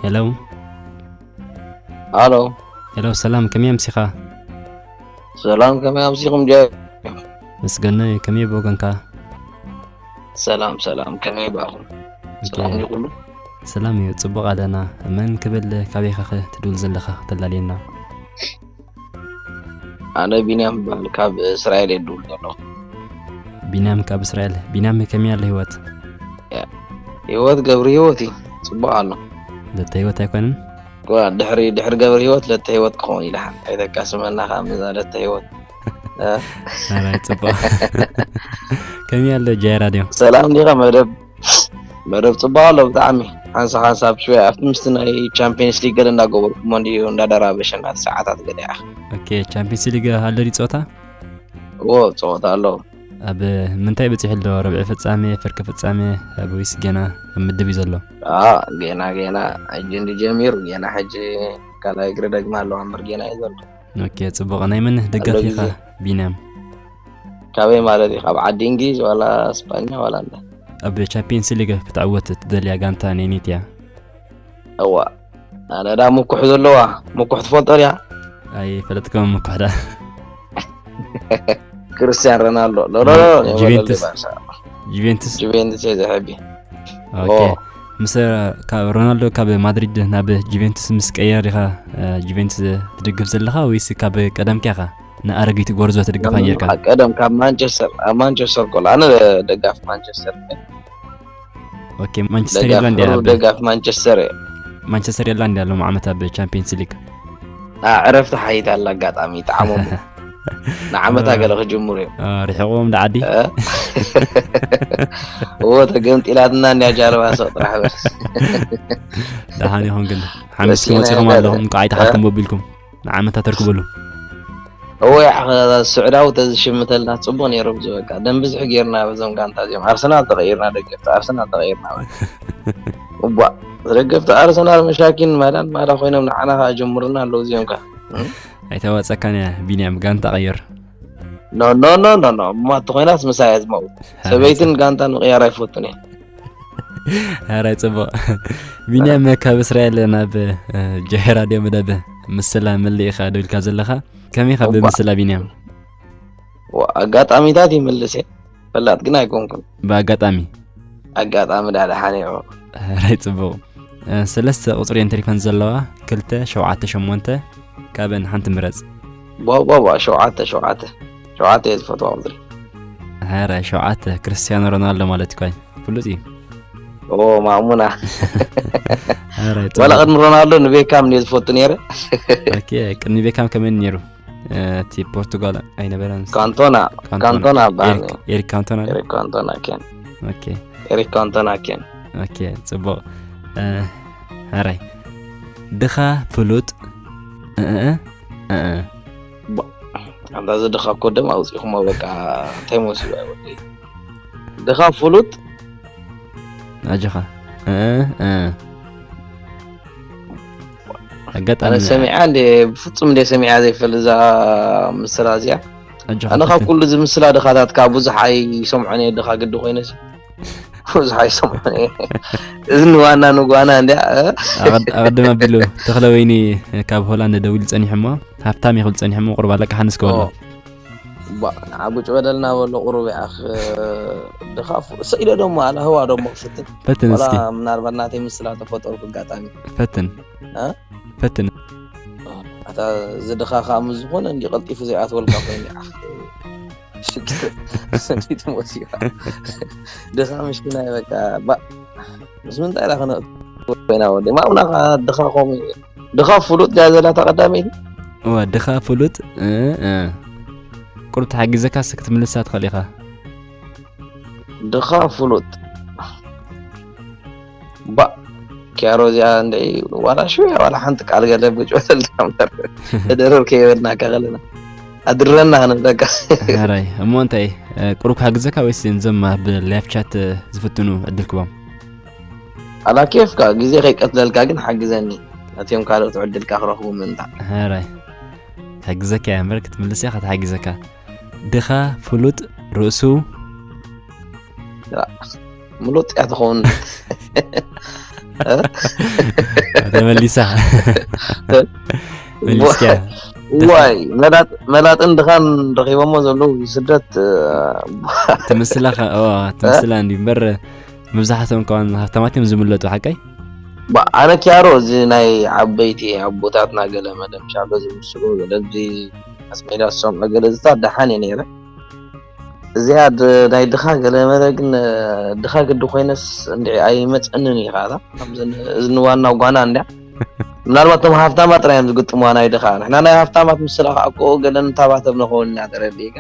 ሄሎ ሃሎ ሄሎ ሰላም ከመይ ኣምሲኻ ሰላም ከመይ ኣምሲኹም ጀ ምስገነ ከመይ ብወገንካ ሰላም ሰላም ከመይ ባኹም ሰላም ይኹሉ ሰላም እዩ ጽቡቕ ኣለና መን ክብል ካበይ ኸኸ ትድውል ዘለኻ ከተላልየና ኣነ ቢንያም ይበሃል ካብ እስራኤል እየ ድውል ዘለኹ ቢንያም ካብ እስራኤል ቢንያም ከመይ ኣሎ ህይወት ህይወት ገብሪ ህይወት እዩ ጽቡቕ ኣሎ ዘተ ህይወት ኣይኮንን ድሕሪ ድሕሪ ገብሪ ህይወት ለተ ህይወት ክኸውን ይልሓል ኣይተካስመና ካብ ምዛ ለተ ህይወት ኣራይ ጽቡቕ ከመይ ኣሎ ጃይ ራድዮ ሰላም ዲኻ መደብ መደብ ጽቡቕ ኣሎ ብጣዕሚ ሓንሳ ሓንሳብ ሽወይ ኣብቲ ምስቲ ናይ ቻምፒየንስ ሊግ ገለ እንዳገበርኩሞ እንድዩ እንዳደራበሸና ሰዓታት ገለ ኢኻ ኦኬ ቻምፒየንስ ሊግ ኣሎ ድዩ ጾታ እዎ ጸወታ ኣሎ ኣብ ምንታይ በጺሑ ኣሎ ረብዒ ፍጻሜ ፍርቂ ፍጻሜ ኣብ ወይስ ገና ኣብ ምድብ እዩ ዘሎ ጌና ጌና ሕጂ እንዲ ጀሚሩ ጌና ሕጂ ካልኣይ እግሪ ደግማ ኣለዋ እምበር ጌና እዩ ዘሎ ኦኬ ጽቡቕ ናይ መን ደጋፊ ኢኻ ቢንያም ካበይ ማለት እዩ ካብ ዓዲ እንግሊዝ ዋላ ስፓኛ ዋላ እንዳ ኣብ ቻምፒየንስ ሊግ ክትዕወት ትደልያ ጋንታ ነይኒት እያ እዋ ኣነ ዳ ምኩሕ ዘለዋ ምኩሕ ትፈልጦ ድያ ኣይፈለጥኩም ምኩሕ ዳ ክርስቲያን ሮናልዶ ሎሎ ጁቬንቱስ ጁቬንቱስ ጁቬንቱስ እየ ዝሕቢ ኦኬ ምስ ካብ ሮናልዶ ካብ ማድሪድ ናብ ጁቬንቱስ ምስ ቀየረ ዲኻ ጁቬንቱስ ትድግፍ ዘለኻ ወይስ ካብ ቀደምካ ኢኻ ንኣረጊት ጎርዞ ትድግፋ ነርካ ቀደም ካብ ማንቸስተር ኣብ ማንቸስተር ኮላ ኣነ ደጋፍ ማንቸስተር ኦኬ ማንቸስተር የላ እንዲ ኣብ ደጋፍ ማንቸስተር እየ ማንቸስተር የላ እንዲ ኣሎ ዓመት ኣብ ቻምፒየንስ ሊግ ዕረፍቲ ሓይት ኣላ ኣጋጣሚ ይጠዓሞም ንዓመታ ገለ ክጅምሩ እዮም ርሕቕዎም ዳ ዓዲ እዎ ተገምጢላትና እንዲያ ጃለባ ሰቕ ጥራሕ በስ ደሓን ይኹም ግን ሓሚስ ክመፂኹም ኣለኹም እንኳዕ ኣይተሓልኩም በቢልኩም ንዓመታ ተርክበሉ እወ ስዑዳዊ ተዝሽምተልና ፅቡቅ ነይሩ ብዙ በቃ ደም ብዙሕ ጌርና በዞም ጋንታ እዚኦም ኣርሰናል ተቀይርና ደገፍቲ ኣርሰናል ተቀይርና እባ ደገፍቲ ኣርሰናል መሻኪን ማዳን ማዳ ኮይኖም ንዓና ከዓ ጀምሩና ኣለዉ እዚኦም ከዓ ኣይተዋፀካን እያ ቢንያም ጋንታ ቀይር ኖ ኖ ኖ ኖ ኖ እማ ተኮይናስ ምሳይ እያ ዝመውት ሰበይትን ጋንታን ምቅያር ኣይፈቱን እየ ኧረ ጽቡቕ ቢንያም ካብ እስራኤል ናብ ጃሄራ ድዮ መደብ ምስላ ምልእ ኢኻ ደው ኢልካ ዘለኻ ከመይ ኢኻ ብምስላ ቢንያም ኣጋጣሚታት ይምልስ እየ ፈላጥ ግን ኣይኮንኩን ብኣጋጣሚ ኣጋጣሚ ዳድሓን እዩ ራይ ጽቡቕ ሰለስተ ቁጽሪ እየን ተሪፈን ዘለዋ ክልተ ሸውዓተ ሸሞንተ ካብአን ሓንቲ ምረጽ ቧቧቧ ሸውዓተ ሸውዓተ ሸውዓተ እየ ዝፈትዋ ቁፅሪ ኧረ ሸውዓተ ክርስቲያኖ ሮናልዶ ማለት እኳ ፍሉጥ እዩ ኦ ማእሙና ኧረ ዋላ ቅድሚ ሮናልዶ ንቤካም እየ ዝፈቱ ነይረ ኦኬ ቅድሚ ቤካም ከመን ነይሩ እቲ ፖርቱጋል ኣይነበረን ካንቶና ካንቶና በሃል ኤሪክ ካንቶና ኤሪክ ካንቶና ኬን ኦኬ ኤሪክ ካንቶና ኬን ኦኬ ጽቡቕ ሕራይ ድኻ ፍሉጥ ኣንታ እዚ ድኻ እኮ ደም ኣውፂኹሞ በቃ እንታይ መሲሉ ኣይወደይ ድኻ ፍሉጥ ኣጆኻ ኣጋጣሚ ኣነ ሰሚዓ እንደ ብፍፁም እንደ ሰሚዓ ዘይፈል እዛ ምስላ እዚኣ ኣነ ካብ ኩሉ እዚ ምስላ ድኻታት ካብ ብዙሕ ኣይሰምዖን እየ ድኻ ግዲ ኮይነ ብዙሕ ኣይሰምዑን እየ። እዚ ንዋና ንጓና እንድያ፣ እ? ኣቐድ-፣ ኣቐድም ኣቢሉ ተኽለ ወይኒ ካብ ሆላንድ ደዊሉ ጸኒሑ እሞ፣ ሃብታም ይኽብል ጸኒሑ እሞ፣ ቁሩብ ኣለቃሓንስ ክበሎ። ኦ። ባ፣ ንዓ ጉጭ በለልና በሎ፣ ቁሩብ ይኣኽ፣ ድኻ ፉ-፣ ሰኢለ ደሞ ኣላ ህዋ ደሞ ክፍትን። ፈትን ዋላ እስኪ። ምናልባት ናተይ ምስላ ተፈጠሩ ኣጋጣሚ። ፈትን። እ? ፈትን። ኣታ እዚ ድኻ ከዓ ምስ ዝኾነ እንዲ ቀልጢፉ ዘይኣትወልካ ኮይኑ ይኣኽ። ሽግር ሰኒት መሲኻ። ድኻ ምሽኪናይ በቃ፣ ባ፣ ምስ ምንታይ ኢላ ክነእቱ ኮይና ወዲ? ማምናኻ ድኻ ከምኡ እዩ። ድኻ ፍሉጥ ድያ ዘላ እታ ቀዳመይቲ? እወ፣ ድኻ ፍሉጥ፣ እ፣ እ። ቁሩብ ተሓጊዘካ እስኪ ክትምልሳ ትኽእል ኢኻ። ድኻ ፍሉጥ። ባ፣ ኪያሮ እዚኣ እንደ ዋላ ሽው እያ፣ ዋላ ሓንቲ ቃል ገለ ብጭወተል ዳምበር። ተደረር ከይበልና ከለና። ኣድረና ንብለካ። ሕራይ፣ እሞ እንታይ፣ እ፣ ቁሩብ ክሓግዘካ ወይስ እዞም ኣብ ላይቭ ቻት፣ እ፣ ዝፍትኑ ዕድል ክቦም? ኣላ ኬፍካ፣ ግዜ ከይቀትለልካ ግን ሓግዘኒ። ነቲኦም ካልኦት ዕድልካ ክረኽቡ ምእንታ። ሕራይ። ክሕግዘካ እያ እምበር ክትምልስ እያ ክትሓግዘካ። ድኻ ፍሉጥ ርእሱ ምሉጥ እያ ትኸውን። ተመሊሳ። መሊስኪያ። ድኻ ዋይ፣ መላጥ-፣ መላጥን ድኻን ረኺቦሞ ዘለዉ ስደት፣ እ፣ ትምስላ ኸ-፣ ኦ፣ ትምስላ እንዲ እምበር፣ መብዛሕትኦም ከማን ሃብታማት እዮም ዝምለጡ፣ ሓቀይ? ባ-፣ ኣነ ኪያሮ፣ እዚ ናይ ዓበይቲ ኣቦታትና ገለ መለ ምሻሎ ዝምስሉ፣ ገለ እዚ ኣስሜዳ ዝሰምዑ ገለ ዝታት ደሓን እየ ነይረ። እዚኣ ድ-፣ ናይ ድኻ ገለ መለ ግን፣ ድኻ ግዲ ኮይነስ እንድዒ ኣይመጸንን እዩ ኸኣ። ከምዚ ን-፣ እዚ ንዋና ጓና እንድያ። ምናልባት እቶም ሃፍታማት ጥራይ እዮም ዝግጥምዋ ናይ ድኻ። ንሕና ናይ ሃፍታማት ምስላ ኸኣ እኮ ገለ ንታባተብ ንኸውን ኢና ተረዲእካ።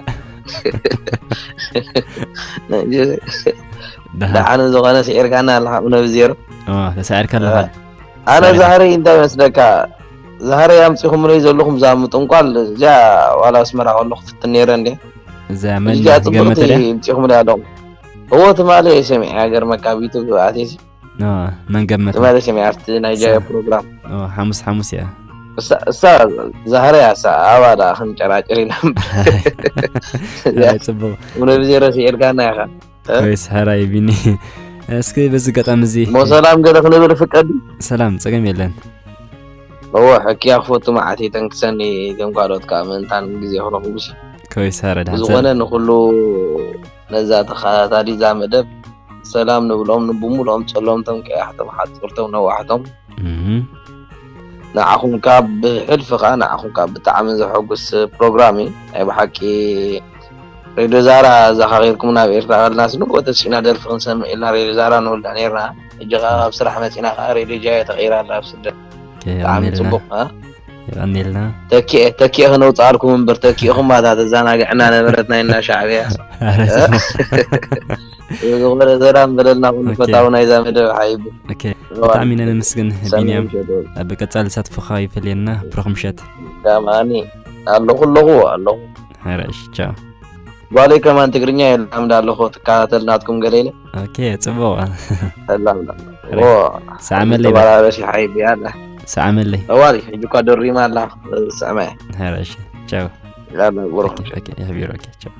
ደሓን። ደሓን ዝኾነ ስዒርካና ኣለኻ፣ እውነ ብዜሮ። ኦ፣ ተሳዒርካ ኣለኻ። ኣነ ሳሪ። ዛህሪ እንታይ መስለካ? ዛህሪ ኣምጺኹምለይ ዘለኹም እዛ ምጥንቋል፣ እዚኣ ዋላ ኣስመራ ከለኹ ፍትን ነይረ እንድየ። እዛ መን እዚኣ ጽብቕቲ ገመተ ድያ? ኣምጺኹምለይ ኣለኹም። እዎ፣ ትማሊ እየ ሰሚዐ፣ ገርመካ፣ ኣብ ዩቱብ ኣትየሲ። ኦ፣ መን ገመተ? ትማሊ ሰሚዐ፣ ኣብቲ ናይ ጃዮ ሳ-፣ ፕሮግራም። ኦ፣ ሓሙስ፣ ሓሙስ እያ። እሳ፣ እሳ ዛህሪ እያ፣ እሳ ኣባ ደኣ ክንጨራጭር ኢና። ኣይ፣ ጽቡቕ። እውነ ብዜሮ ስዒርካና ኢኻ። እ? ወይስ ሕራይ ቢኒ? እስኪ በዚ ኣጋጣሚ እዚ እሞ ሰላም ገለ ክንብል ፍቀድ። ሰላም፣ ጸገም የለን። እወ፣ ሕክያ ክፈቱ መዓት ይተንክሰኒ፣ እቶም ካልኦት ከኣ ምእንታን ግዜ ክረኽቡሲ። ከወይስ ሕረ ድሓን ብዝኾነ ሰላም። ንኹሉ ነዛ ተኸታታሊ እዛ መደብ ሰላም ንብሎም፣ ንብሙሉኦም ጸለምቶም ቀያሕቶም ሓጽርቶም ነዋሕቶም። እም። ንዓኹም ካብ ብሕልፊ ከኣ ንዓኹም ካብ ብጣዕሚ ዘሐጉስ ፕሮግራም እዩ። ናይ ብሓቂ ሬድዮ ዛራ ዘኻኺርኩም ናብ ኤርትራ ቀልናስ ንግሆ ተሲእና ደርፊ ክንሰምዕ ኢልና ሬድዮ ዛራ ንውልዕ ነይርና። ሕጂ ከኣ ኣብ ስራሕ መጺና ከኣ ሬድዮ ጃዮ ተቐይራ ኣላ ኣብ ስደት። ኦኬ፣ ብጣዕሚ የቐንየልና። ጽቡቕ፣ እ? የቐንየልና። ተኪኤ፣ ተኪኤ ክነውጽኣልኩም እምበር ተኪእኹም ኣታ ተዘናግዕና ነበረት ናይ እና ሻዕብያ። ኣረ፣ እ? ጽቡቕ። ዝኾነ ሰላም በለልና ኩሉ ኦኬ። ፈታዊ ናይዛ መደብ ሓይቡ። ኦኬ። እዋን። ብጣዕሚ ኢና ነመስግን ሰላም ቢንያም። ሸዶ። ኣብ ቀጻሊ ተሳትፎኻ ይፈልየና። ብሩኽ ምሸት። ዳማኒ ኣለኹ ኣለኹ ኣለኹ። ሕራይ እሺ፣ ቻው። ጓለይ ከማን ትግርኛ የላምዳ ኣለኹ፣ ትከታተል ናትኩም ገለ ኢለ። ኦኬ፣ ጽቡቕ። የላምዳ። ሕራይ። ኦ፣ ሰዓመለይ በል። ተባራበሽ ሓይቢ ኣላ። ሰዓመለይ። እዋሪ፣ ሕጂ እኳ ደሪማ ኣላ፣ ሰዓመ። ሕራይ እሺ፣ ቻው። ያላ፣ ብሩኽ ኦኬ፣ ምሸት። ኦኬ፣ ይሕቢሩ፣ ኦኬ፣ ቻው።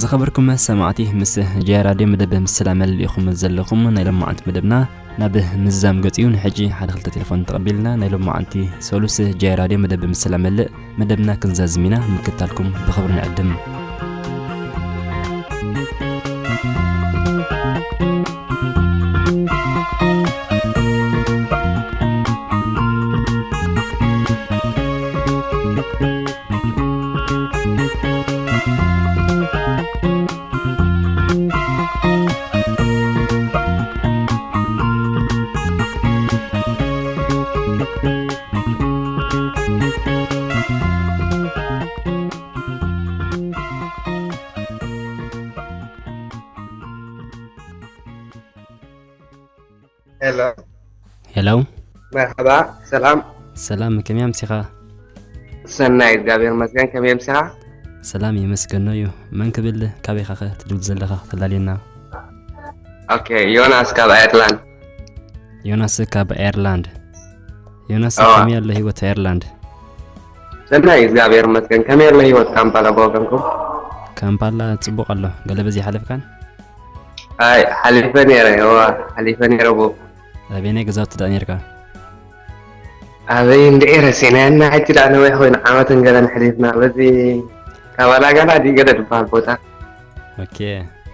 ዝኸበርኩም ሰማዕቲ፣ ምስ ጃያ ራድዮ መደብ ምስላ መሊእኹም ዘለኹም ናይ ሎማዓንቲ መደብና ናብ ምዝዛም ገጽ እዩ። ንሕጂ ሓደ ክልተ ቴሌፎን ተቐቢልና ናይ ሎማዓንቲ ሰሉስ ጃያ ራድዮ መደብ ምስላ መልእ መደብና ክንዛዝም ኢና። ምክታልኩም ብኽብሪ ንዕድም። ሄሎ። ሄሎ። መርሓባ፣ ሰላም። ሰላም፣ ከመይ ኣምሲኻ? ሰናይ፣ እግዚኣብሔር ይመስገን፣ ከመይ ኣምሲኻ? ሰላም ይመስገኖ እዩ። መን ክብል፣ ካበይ ኢኻ ኸ ትድውል ዘለኻ ከተላልየና? ኦኬ፣ ዮናስ ካብ ኣየርላንድ። ዮናስ ካብ ኣየርላንድ። ዮናስ፣ እዋ። ከመይ ኣሎ ህይወት ኣየርላንድ? ሰናይ፣ እግዚኣብሔር ይመስገን። ከመይ ኣሎ ህይወት ካምፓላ ብወገንኩም? ካምፓላ ጽቡቕ ኣሎ። ገለ በዚ ሓለፍካን? ኣይ ሓሊፈ ነይረ። እዋ ሓሊፈ ነይረ። ቡ ኣበየናይ ገዛውቲ ደኣ ነርካ? ኣበይ እንድዒ ረሲዕናያ እና ሕጂ ደኣ ነዊሕ ኮይኑ ዓመትን ገለን ሕሊፍና። በዚ ካባላጋላ ድዩ ገለ ዝበሃል ቦታ። ኦኬ፣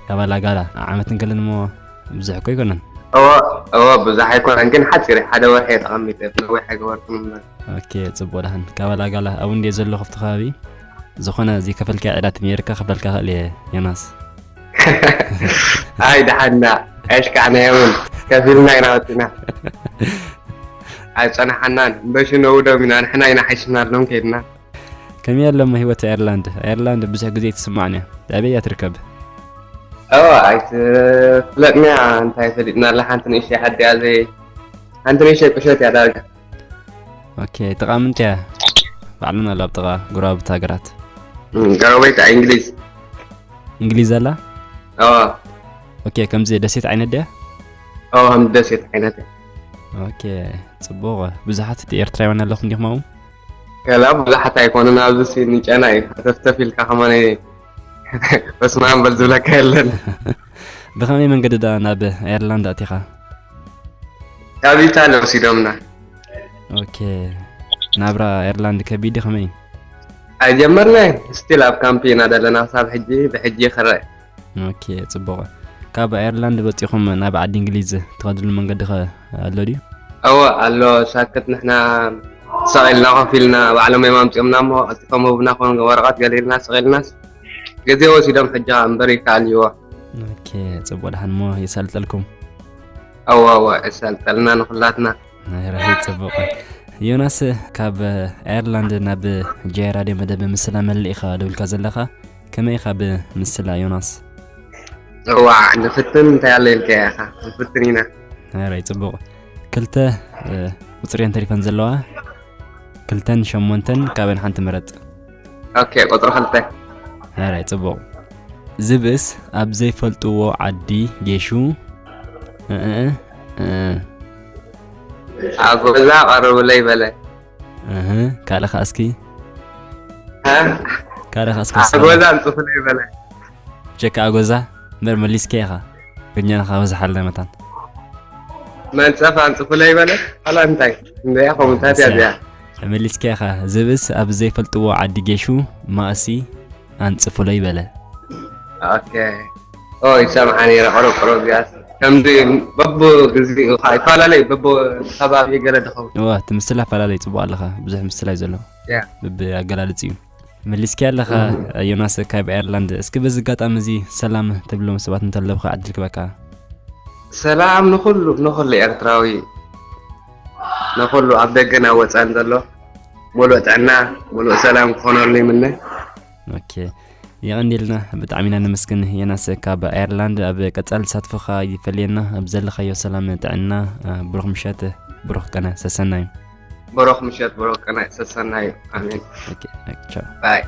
ካባላጋላ። ዓመትን ገለን እሞ ብዙሕ እኮ ኣይኮነን። እዎ እዎ ብዙሕ ኣይኮነን ግን ሓፂር ሓደ ወርሒ እየ ተቐሚጠ። ነዊሕ ኣይገበርኩን እምበር። ኦኬ፣ ፅቡቕ ደሓን። ካባላጋላ ኣብኡ እንድየ ዘለኹ ኣብቲ ከባቢ። ዝኾነ ዘይከፈልካዮ ዕዳ ተነይርካ ክብለልካ ክእል እየ ዮናስ። ኣይ ደሓና ኣሽካዕና የምን ከፊልና ኢና ወፂና። ኣይፀናሓናን እምበሽ ነውዶም ኢና ንሕና ኢና ሓይሽናሎም ከይድና። ከመይ ኣሎ እሞ ህይወት ኣየርላንድ? ኣየርላንድ ብዙሕ ግዜ ኣይትስማዕን እያ። ኣበይ እያ ትርከብ? እወ ኣይትፍለጥን እያ። እንታይ ፈሊጥና ኣላ ሓንቲ ንእሽተይ ዓዲ እያ ዘይ ሓንቲ ንእሽተይ ቁሸት እያ ዳርጋ። ኦኬ፣ ጥቓ ምንታይ እያ? ባዕሉን ኣሎ ኣብ ጥቓ ጎረባብቲ ሃገራት። ጎረቤት እንግሊዝ። እንግሊዝ ኣላ? እወ። ኦኬ፣ ከምዚ ደሴት ዓይነት ድያ? እወ፣ ከም ደሴት ዓይነት እያ። ኦኬ፣ ጽቡቕ። ብዙሓት ኤርትራውያን ኣለኹም ዲኹም ኣብኡ? ከላ ብዙሓት ኣይኮኑን ኣብዚ ሲ ንጨና እዩ። ሃተፍተፍ ኢልካ ከማን በስመ ኣብ በል ዝብለካ የለን። ብኸመይ መንገዲ ደኣ ናብ ኣየርላንድ ኣቲኻ? ካብ ኢታሊ ወሲዶምና። ኦኬ፣ ናብራ ኣየርላንድ ከቢድ እዩ ከመይ? ኣይጀመርናይ ስቲል ኣብ ካምፕ ኢና ዘለና ክሳብ ሕጂ ብሕጂ ክረአ። ኦኬ፣ ጽቡቕ። ካብ ኣየርላንድ ወጺኹም ናብ ዓዲ እንግሊዝ ትኸድሉ መንገዲ ኸ ኣሎ ድዩ? እወ ኣሎ። ሳክት ንሕና ሰቒልና ኮፍ ኢልና ባዕሎም እዮም ኣምጺኦምና እሞ ቀልጢፎም ህቡና ኮን ወረቐት ገሊልና ስቒልናስ ግዜ ወሲዶም ሕጂ እምበር ይከኣል እዩዎ። ኦኬ፣ ጽቡቕ ደሓን እሞ የሳልጠልኩም። እወ እወ የሳልጠልና ንኹላትና። ራሂት ጽቡቕ። ዮናስ ካብ ኣየርላንድ ናብ ጃይ ራድዮ መደብ ምስላ መለኢኻ ደውልካ ዘለኻ ከመይ ኢኻ ብምስላ ዮናስ? እዋዕ ንፍትን እንታይ ኣሎ ኢልካ ኢኻ ንፍትን ኢና። ኣራይ ጽቡቕ። ክልተ ቁጽሪ እየን ተሪፈን ዘለዋ። ክልተን ሸሞንተን ካብን ሓንቲ ምረጽ። ኦኬ ቁጽሪ ክልተ። ኣራይ ጽቡቕ። ዝብእስ ኣብ ዘይፈልጥዎ ዓዲ ጌሹ እእ እእ ኣብ ገዛ ቀርብለይ በለ። እህ ካልእ ኸኣ እስኪ እ? ካልእ ኸኣ እስኪ ኣብ ገዛ ኣንጽፉለይ በለ። ጀካ ኣጎዛ እምበር መሊስካ ኢኻ። ግኛና ኸዓ በዝሓልና መታን። መንጸፍ ኣንጽፉለይ በለ። ኣላ እንታይ እንድያ ኮምታት እያ እዚኣ። መሊስካ ኢኻ። ዝብእስ ኣብ ዘይፈልጥዎ ዓዲ ጌሹ ማእሲ ኣንጽፉለይ በለ። ኦኬ ኦ ይሰምዓ ነይረ። ቅሩብ ቅሩብ እዚኣስ ከምዚ በቡ ግዚኡ ኸዓ ይፈላለዩ በቡ ከባቢ ገለ ድኸውን። እዋ እቲ ምስላ ኣፈላለዩ ጽቡቕ ኣለኻ። ብዙሕ ምስላ እዩ ዘሎ። ያ ብኣገላልጽ እዩ። መሊስኪ ኣለኻ ዮናስ ካብ ኣየርላንድ። እስኪ በዚ ኣጋጣሚ እዚ ሰላም ትብሎም ሰባት እንተለዉ ዕድል ክበካ። ሰላም ንኹሉ ንኹሉ ኤርትራዊ ንኹሉ ኣብ ደገን ኣብ ወጻን ዘሎ ሙሉእ ጥዕና ሙሉእ ሰላም ክኾነሉ ይምነ። ኦኬ የቐንየልና ብጣዕሚ ኢና ነመስግን ዮናስ ካብ ኣየርላንድ። ኣብ ቀጻሊ ተሳትፎኻ ይፈልየና። ኣብ ዘለኻዮ ሰላም ጥዕና። ብሩኽ ምሸት ብሩኽ ቀነ ሰሰናዩ። ብሩኽ ምሸት ብሩኽ ቀነ ሰሰናዩ። ኣሜን። ኦኬ ኦኬ ቻው። ባይ።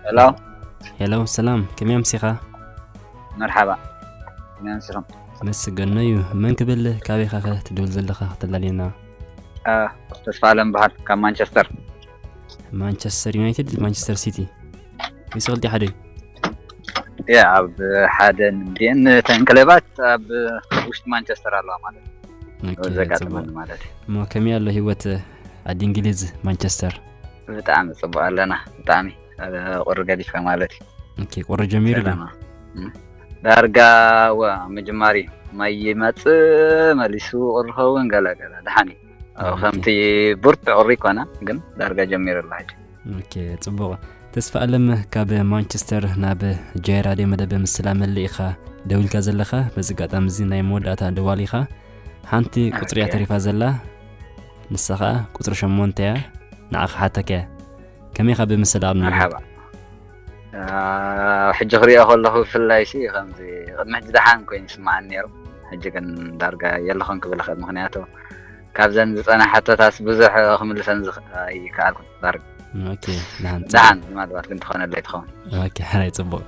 ሄሎ ሄሎ ሰላም ከመይ ኣምሲኻ? መርሓባ ከመይ ኣምሲኹም? መስገኖ እዩ። መን ክብል ካበይ ኢኻ ከ ትድውል ዘለኻ ከተላልየና? ተስፋ ኣለም በሃል ካብ ማንቸስተር። ማንቸስተር ዩናይትድ ማንቸስተር ሲቲ ወይስ ክልቲኡ ሓደ እዩ? ያ ኣብ ሓደ እንዲአን እተን ክለባት ኣብ ውሽጢ ማንቸስተር ኣለዋ ማለት እዩ። ኦኬ፣ ዘጋጥመኒ ጽቡቕ። ማለት እዩ። እሞ ከመይ ኣሎ ህይወት ዓዲ እንግሊዝ ማንቸስተር? ብጣዕሚ ጽቡቕ ኣለና ብጣዕሚ ቁሪ ገዲፈ ማለት እዩ። ኦኬ፣ ቁሪ ጀሚሩ ድዩ? ሰላም። እም። ዳርጋ ወ ምጅማር እዩ። ማይ ይመጽእ መሊሱ ቁሪ ኸውን ገለ ገለ ደሓን እዩ። ኦኬ። ከምቲ ብርቱዕ ቁሪ ይኮነ ግን ዳርጋ ጀሚሩ ኣሎ ሕጂ። ኦኬ፣ ጽቡቕ። ተስፋ ኣለም ካብ ማንቸስተር ናብ ጃይ ራድዮ መደብ ምስላ መለእ ኢኻ ደዊልካ ዘለኻ። በዚ ኣጋጣሚ እዚ ናይ መወዳእታ ደዋል ኢኻ። ሓንቲ ቁጽሪ እያ ኦኬ። ተሪፋ ዘላ። ንሳ ኸኣ ቁጽሪ ሸሞንተ እያ። ንዓኻ ሓተከ ከመይ ኢኻ ብምስላ ኣብ ነይሩ? መርሓባ። ሕጂ ክሪኦ ከለኹ ብፍላይ ሲ ከምዚ ቅድሚ ሕጂ ደሓን ኮይኑ ይስማዓኒ ነይሩ። ሕጂ ግን ዳርጋ የለኹን ክብል ይኽእል፣ ምክንያቱ ካብዘን ዝፀናሓቶታስ ብዙሕ ክምልሰን ኣይከኣልኩን። ዳርጋ ኦኬ፣ ደሓን ደሓን ምናልባት ግን ትኾነለይ ትኸውን። ኦኬ፣ ሕራይ ጽቡቕ።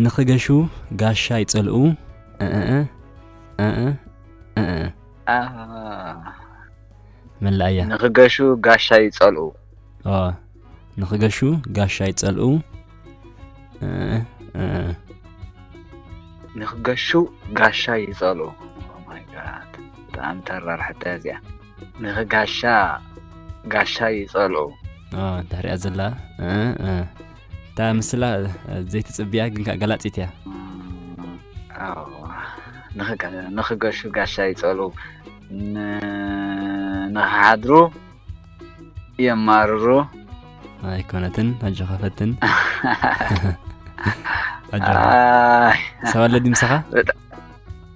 ንኽገሹ ጋሻ ይጸልኡ። እእእ እእእ እእእ አ፣ መላእያ ንኽገሹ ጋሻ ይጸልኡ። ኦ፣ ንኽገሹ ጋሻ ይጸልኡ። እእእ እእእ ንኽገሹ ጋሻ ይጸልኡ። Oh my God፣ ብጣዕሚ ተራር ሕቶ እዚኣ። ንኽጋሻ ጋሻ ይጸልኡ። ኦ፣ ድሕሪኣ ዘላ እ፣ እ። እታ ምስላ ዘይትጽብያ ግን ከኣ ገላጺት እያ። እም፣ ኣዎ፣ ንኽገ- ንኽገሹ ጋሻ ይጸልኡ። ን- ንኽሓድሩ የማርሩ። ኣይኮነትን፣ ኣጆኻ ፈትን። ኣጆኻ። ኣይ፣ ሰብ ኣሎ ድዩ ምሳኻ?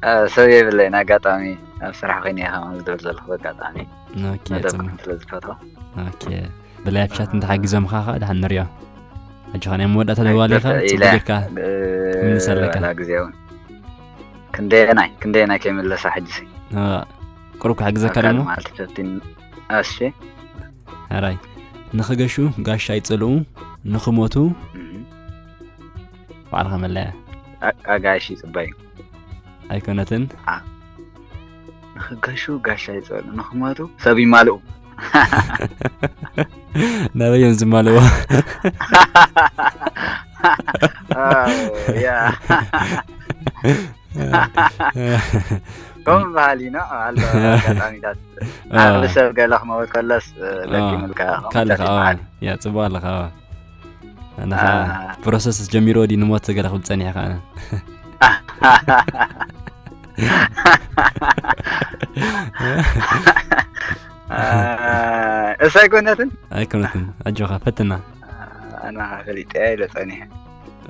እ፣ ሰብ የብለይን። ኣጋጣሚ ኣብ ስራሕ ኮይነ እየ ከምኡ ዝብል ዘለኹ። ኣጋጣሚ ኦኬ፣ መደብ ጽቡቕ። ስለ ዝፈትዋ። ኦኬ። ብላይ ኣብ ቻት እንተሓጊዞምኻ ኸኣ ደሓን ንሪኦ። ኣጆኻ ናይ መወዳእታ ደዋሊ ኢኻ፣ ኢለ ጽቡቕ ጌርካ እ፣ ክምልሰለካ። ዋላ ግዜውን ክንደየናይ ክንደየናይ ከይምለሳ ሕጂ ሲ እ፣ ቁሩብ ክሕግዘካ ኣካል ደሞ። ማለት ፈቲን። እሺ። ሕራይ። ንኽገሹ ጋሻ ይጸልኡ፣ ንኽሞቱ እም። ባዕልኻ መለያ። ኣ- ኣጋይሽ ይጽበዩ። ኣይኮነትን። ንኽገሹ ጋሻ ይጸልኡ፣ ንኽሞቱ ሰብ ይማልኡ። ናበይ እዮም ዝማልዎ? ኣው፣ ያ። ከምኡ በሃሊ ነው ኣሎ ኣጋጣሚታት። አ። ዓቕሊ ሰብ ገለ ክመውት ከለስ፣ እ፣ ለኪሙልካ፣ ከምኡ ካልእ ተሪፍ ኸዓ በሃሊ። ያ፣ ጽቡቕ ኣለኻ። ኣነ ኸዓ አ። ፕሮሰስ ጀሚሩ ወዲ ንሞት ገለ ክብል ጸኒሐ ኸዓ። አ፣ እሳ ኣይኮነትን? ኣይኮነትን። ኣጆኻ፣ ፈትና። ኣና ፈሊጠ ኢለ ጸኒሐ።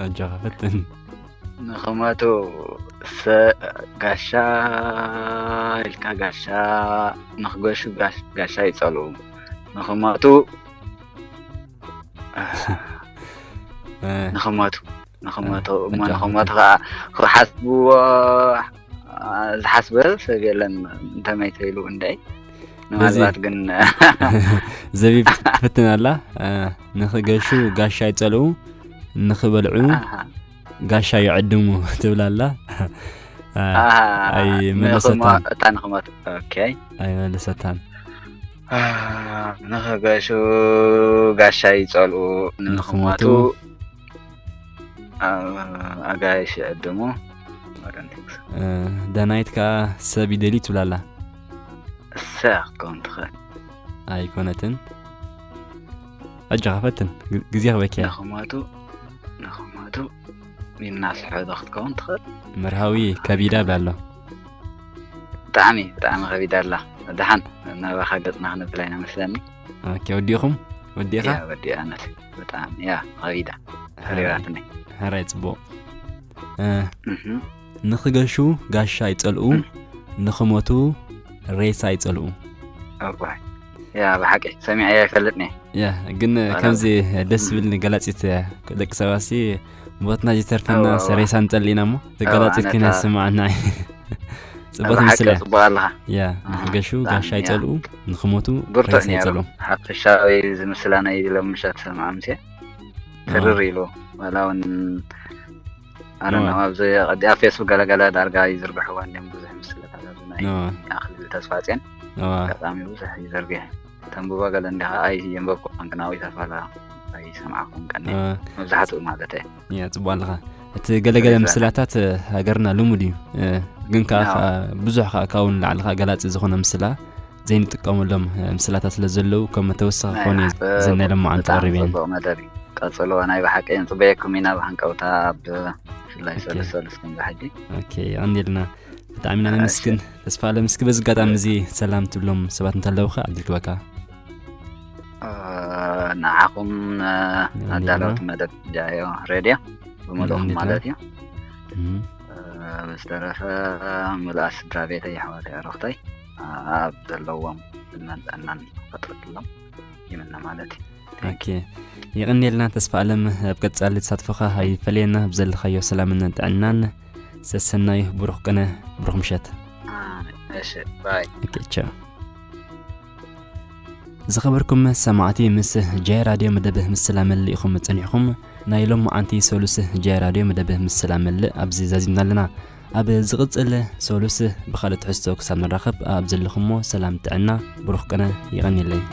ኣጆኻ፣ ፈትን። ንኽመቱ ሰ-፣ ጋሻ ኢልካ ጋሻ፣ ንኽገሹ ጋሽ-፣ ጋሻ ይጸልኡ። ንኽመቱ፣ እ፣ ንኽመቱ፣ ንኽመቱ፣ እ፣ እሞ ኣጆኻ፣ ንኽመቱ ፈትን። ኸዓ ክሓስብዎ፣ አ፣ ዝሓስበ ሰብ የለን። እንተመይ ተይሉ እንደይ። በዚ ምናልባት ግን ዘቢብ ትፍትን ኣላ። እ፣ ንኽገሹ ጋሻ ይጸልኡ፣ ንኽበልዑ ኣሃ፣ ጋሻ ይዕድሙ ትብል ኣላ። እ፣ ኣሃ፣ ኣይመለሰታን። ንኽሞ-፣ እታ ንኽመቱ። ኦኬ። ኣይመለሰታን። አ፣ ንኽገሹ ጋሻ ይጸልኡ፣ ንኽሞቱ፣ ንኽሞቱ። አ፣ ኣጋይሽ ይዕድሙ። ወረንቲክስ። እ፣ ዳናይት ከኣ ሰብ ይደልዩ ትብል ኣላ። እሳ ክትከውን ትኽእል። ኣይኮነትን። ኣጆኻ ፈትን። ግ-፣ ግዜ ክበኪያ። ንኽሞቱ፣ ንኽሞቱ፣ ሚናስሖ ዶ ክትከውን ትኽእል? መርሃዊ ከቢዳ ብላ ኣሎ። ብጣዕሚ፣ ብጣዕሚ ከቢዳ ኣላ። ደሓን ናባኻ ገጽና ክንብላ ኢና መስለኒ። ኦኬ፣ ወዲኹም? ወዲኻ? ያ፣ ወዲኣ ኣነት። ብጣዕሚ፣ ያ፣ ከቢዳ። ሕራይ። ተሪራትኒ። ሕራይ ጽቡቕ። እ፣ እህ። ንኽገሹ ጋሻ ይጸልኡ፣ ንኽሞቱ ሬሳ ይጸልኡ። እዋይ። ያ፣ ብሓቂ ሰሚዐ ኣይፈልጥን እየ። ያ፣ ግን ባላ- ከምዚ ደስ ዝብል ገላጺት እያ። ደቂ ሰባትሲ ሞትና ዝተርፈና እዋ፣ እዋ። ሰ-፣ ሬሳ ንጸልእ ኢና እሞ፣ ተገላጺት ኣነ ኮይና እታ- ይስምዓና። ጽቡቅ ብሓቂ ምስላ። ጽቡቅ ኣለኻ። ያ፣ ኣሃ፣ ንኽገሹ ብጣዕሚ ጋሻ እያ። ይጸልኡ፣ ንኽሞቱ ብርቱዕ ሬሳ ነይሩ። ይጸልኡ። ሓፈሻዊ እዚ ምስላ ናይ ሎሚ ምሸት ሰምዓ ምሴ። ትርር ኢሉ። ዋላ እውን ኣነ እዋ። ናብ ኣብዚ ቀዲ ኣብ ፌስቡክ ገለገለ ዳርጋ ይዝርግሕዎ እንዲም ብዙሕ ምስልታት ኣብዚ ናይ እዋ። ኣኽሊሉ ተስፋጽዮን። እዋ። ኣጋጣሚ ብዙሕ ይዘርግሕ። ተንብቦ ገለ እንዲኻ ኣይ የንበብኩ ኮንክ ናዊ ተፋላ ኣይሰምዓኹም ቀኒ። እዋ። መብዛሕትኡ ማለት እየ። ያ፣ ጽቡቅ ኣለኻ። እቲ ገለገለ ሬሳ። ምስላታት፣ እ፣ ሃገርና ልሙድ እዩ። እ፣ ግን ከኣ፣ እዋ። ከኣ ብዙሕ ከኣ ካብኡ ንላዕሊ ከኣ ገላጺ ዝኾነ ምስላ ዘይንጥቀመሎም፣ እ፣ ምስላታት ስለ ዘለዉ ከም መተወሰኺ ክኾኑ እየ እዘን ናይ ሎማዓንቲ ብጣዕሚ ቀሪበ እየን። ጽቡቅ መደብ እዩ። ቀጽልዎ፣ ናይ ብሓቂ ንጽበየኩም ኢና ብሃንቀውታ ኣብ ብፍላይ ሰሉስ ሰሉስ ከምዚ ሕጂ። ኦኬ፣ የቐንየልና። ብጣዕሚ ኢና ነመስግን። ተስፋ ኣለም፣ እስኪ በዚ ኣጋጣሚ እዚ ሰላም ትብሎም ሰባት እንተለውኻ ዕድል ክበካ። እ፣ ንዓኹም፣ እ፣ የቐንየልና። ኣዳለውቲ መደብ ጃዮ ሬድዮ ብምልኡኹም የቐንየልና። ማለት እዩ። እም። እ፣ ብዝተረፈ ምሉኣት ስድራ ቤተይ፣ ኣሕዋተይ፣ ኣዕሩኽተይ፣ እ፣ ኣብ ዘለዎም ዕድመን ጥዕናን ፈጥርሎም። ይምነ ማለት እዩ። ኦኬ፣ የቐንየልና ተስፋ ኣለም። ኣብ ቀጻሊ ተሳትፎኻ ኣይፈለየና። ብዘለኻዮ ሰላምን ጥዕናን። ሰሰናዩ። ብሩኽ ቅነ፣ ብሩኽ ምሸት። እሺ፣ ባይ። ኦኬ፣ ቻው። ዝኸበርኩም ሰማዕቲ፣ ምስ ጃይ ራድዮ መደብ ምስላ መሊ ኢኹም ጸኒሕኩም። ናይ ሎም መዓንቲ ሰሉስ ጃይ ራድዮ መደብ ምስላ መሊ ኣብዚ ዛዚምና ኣለና። ኣብ ዝቕጽል ሰሉስ ብኻልእ ትሕዝቶ ክሳብ ንራኸብ፣ ኣብ ዘለኹሞ ሰላም ጥዕና፣ ብሩኽ ቅነ። ይቐንየለይ።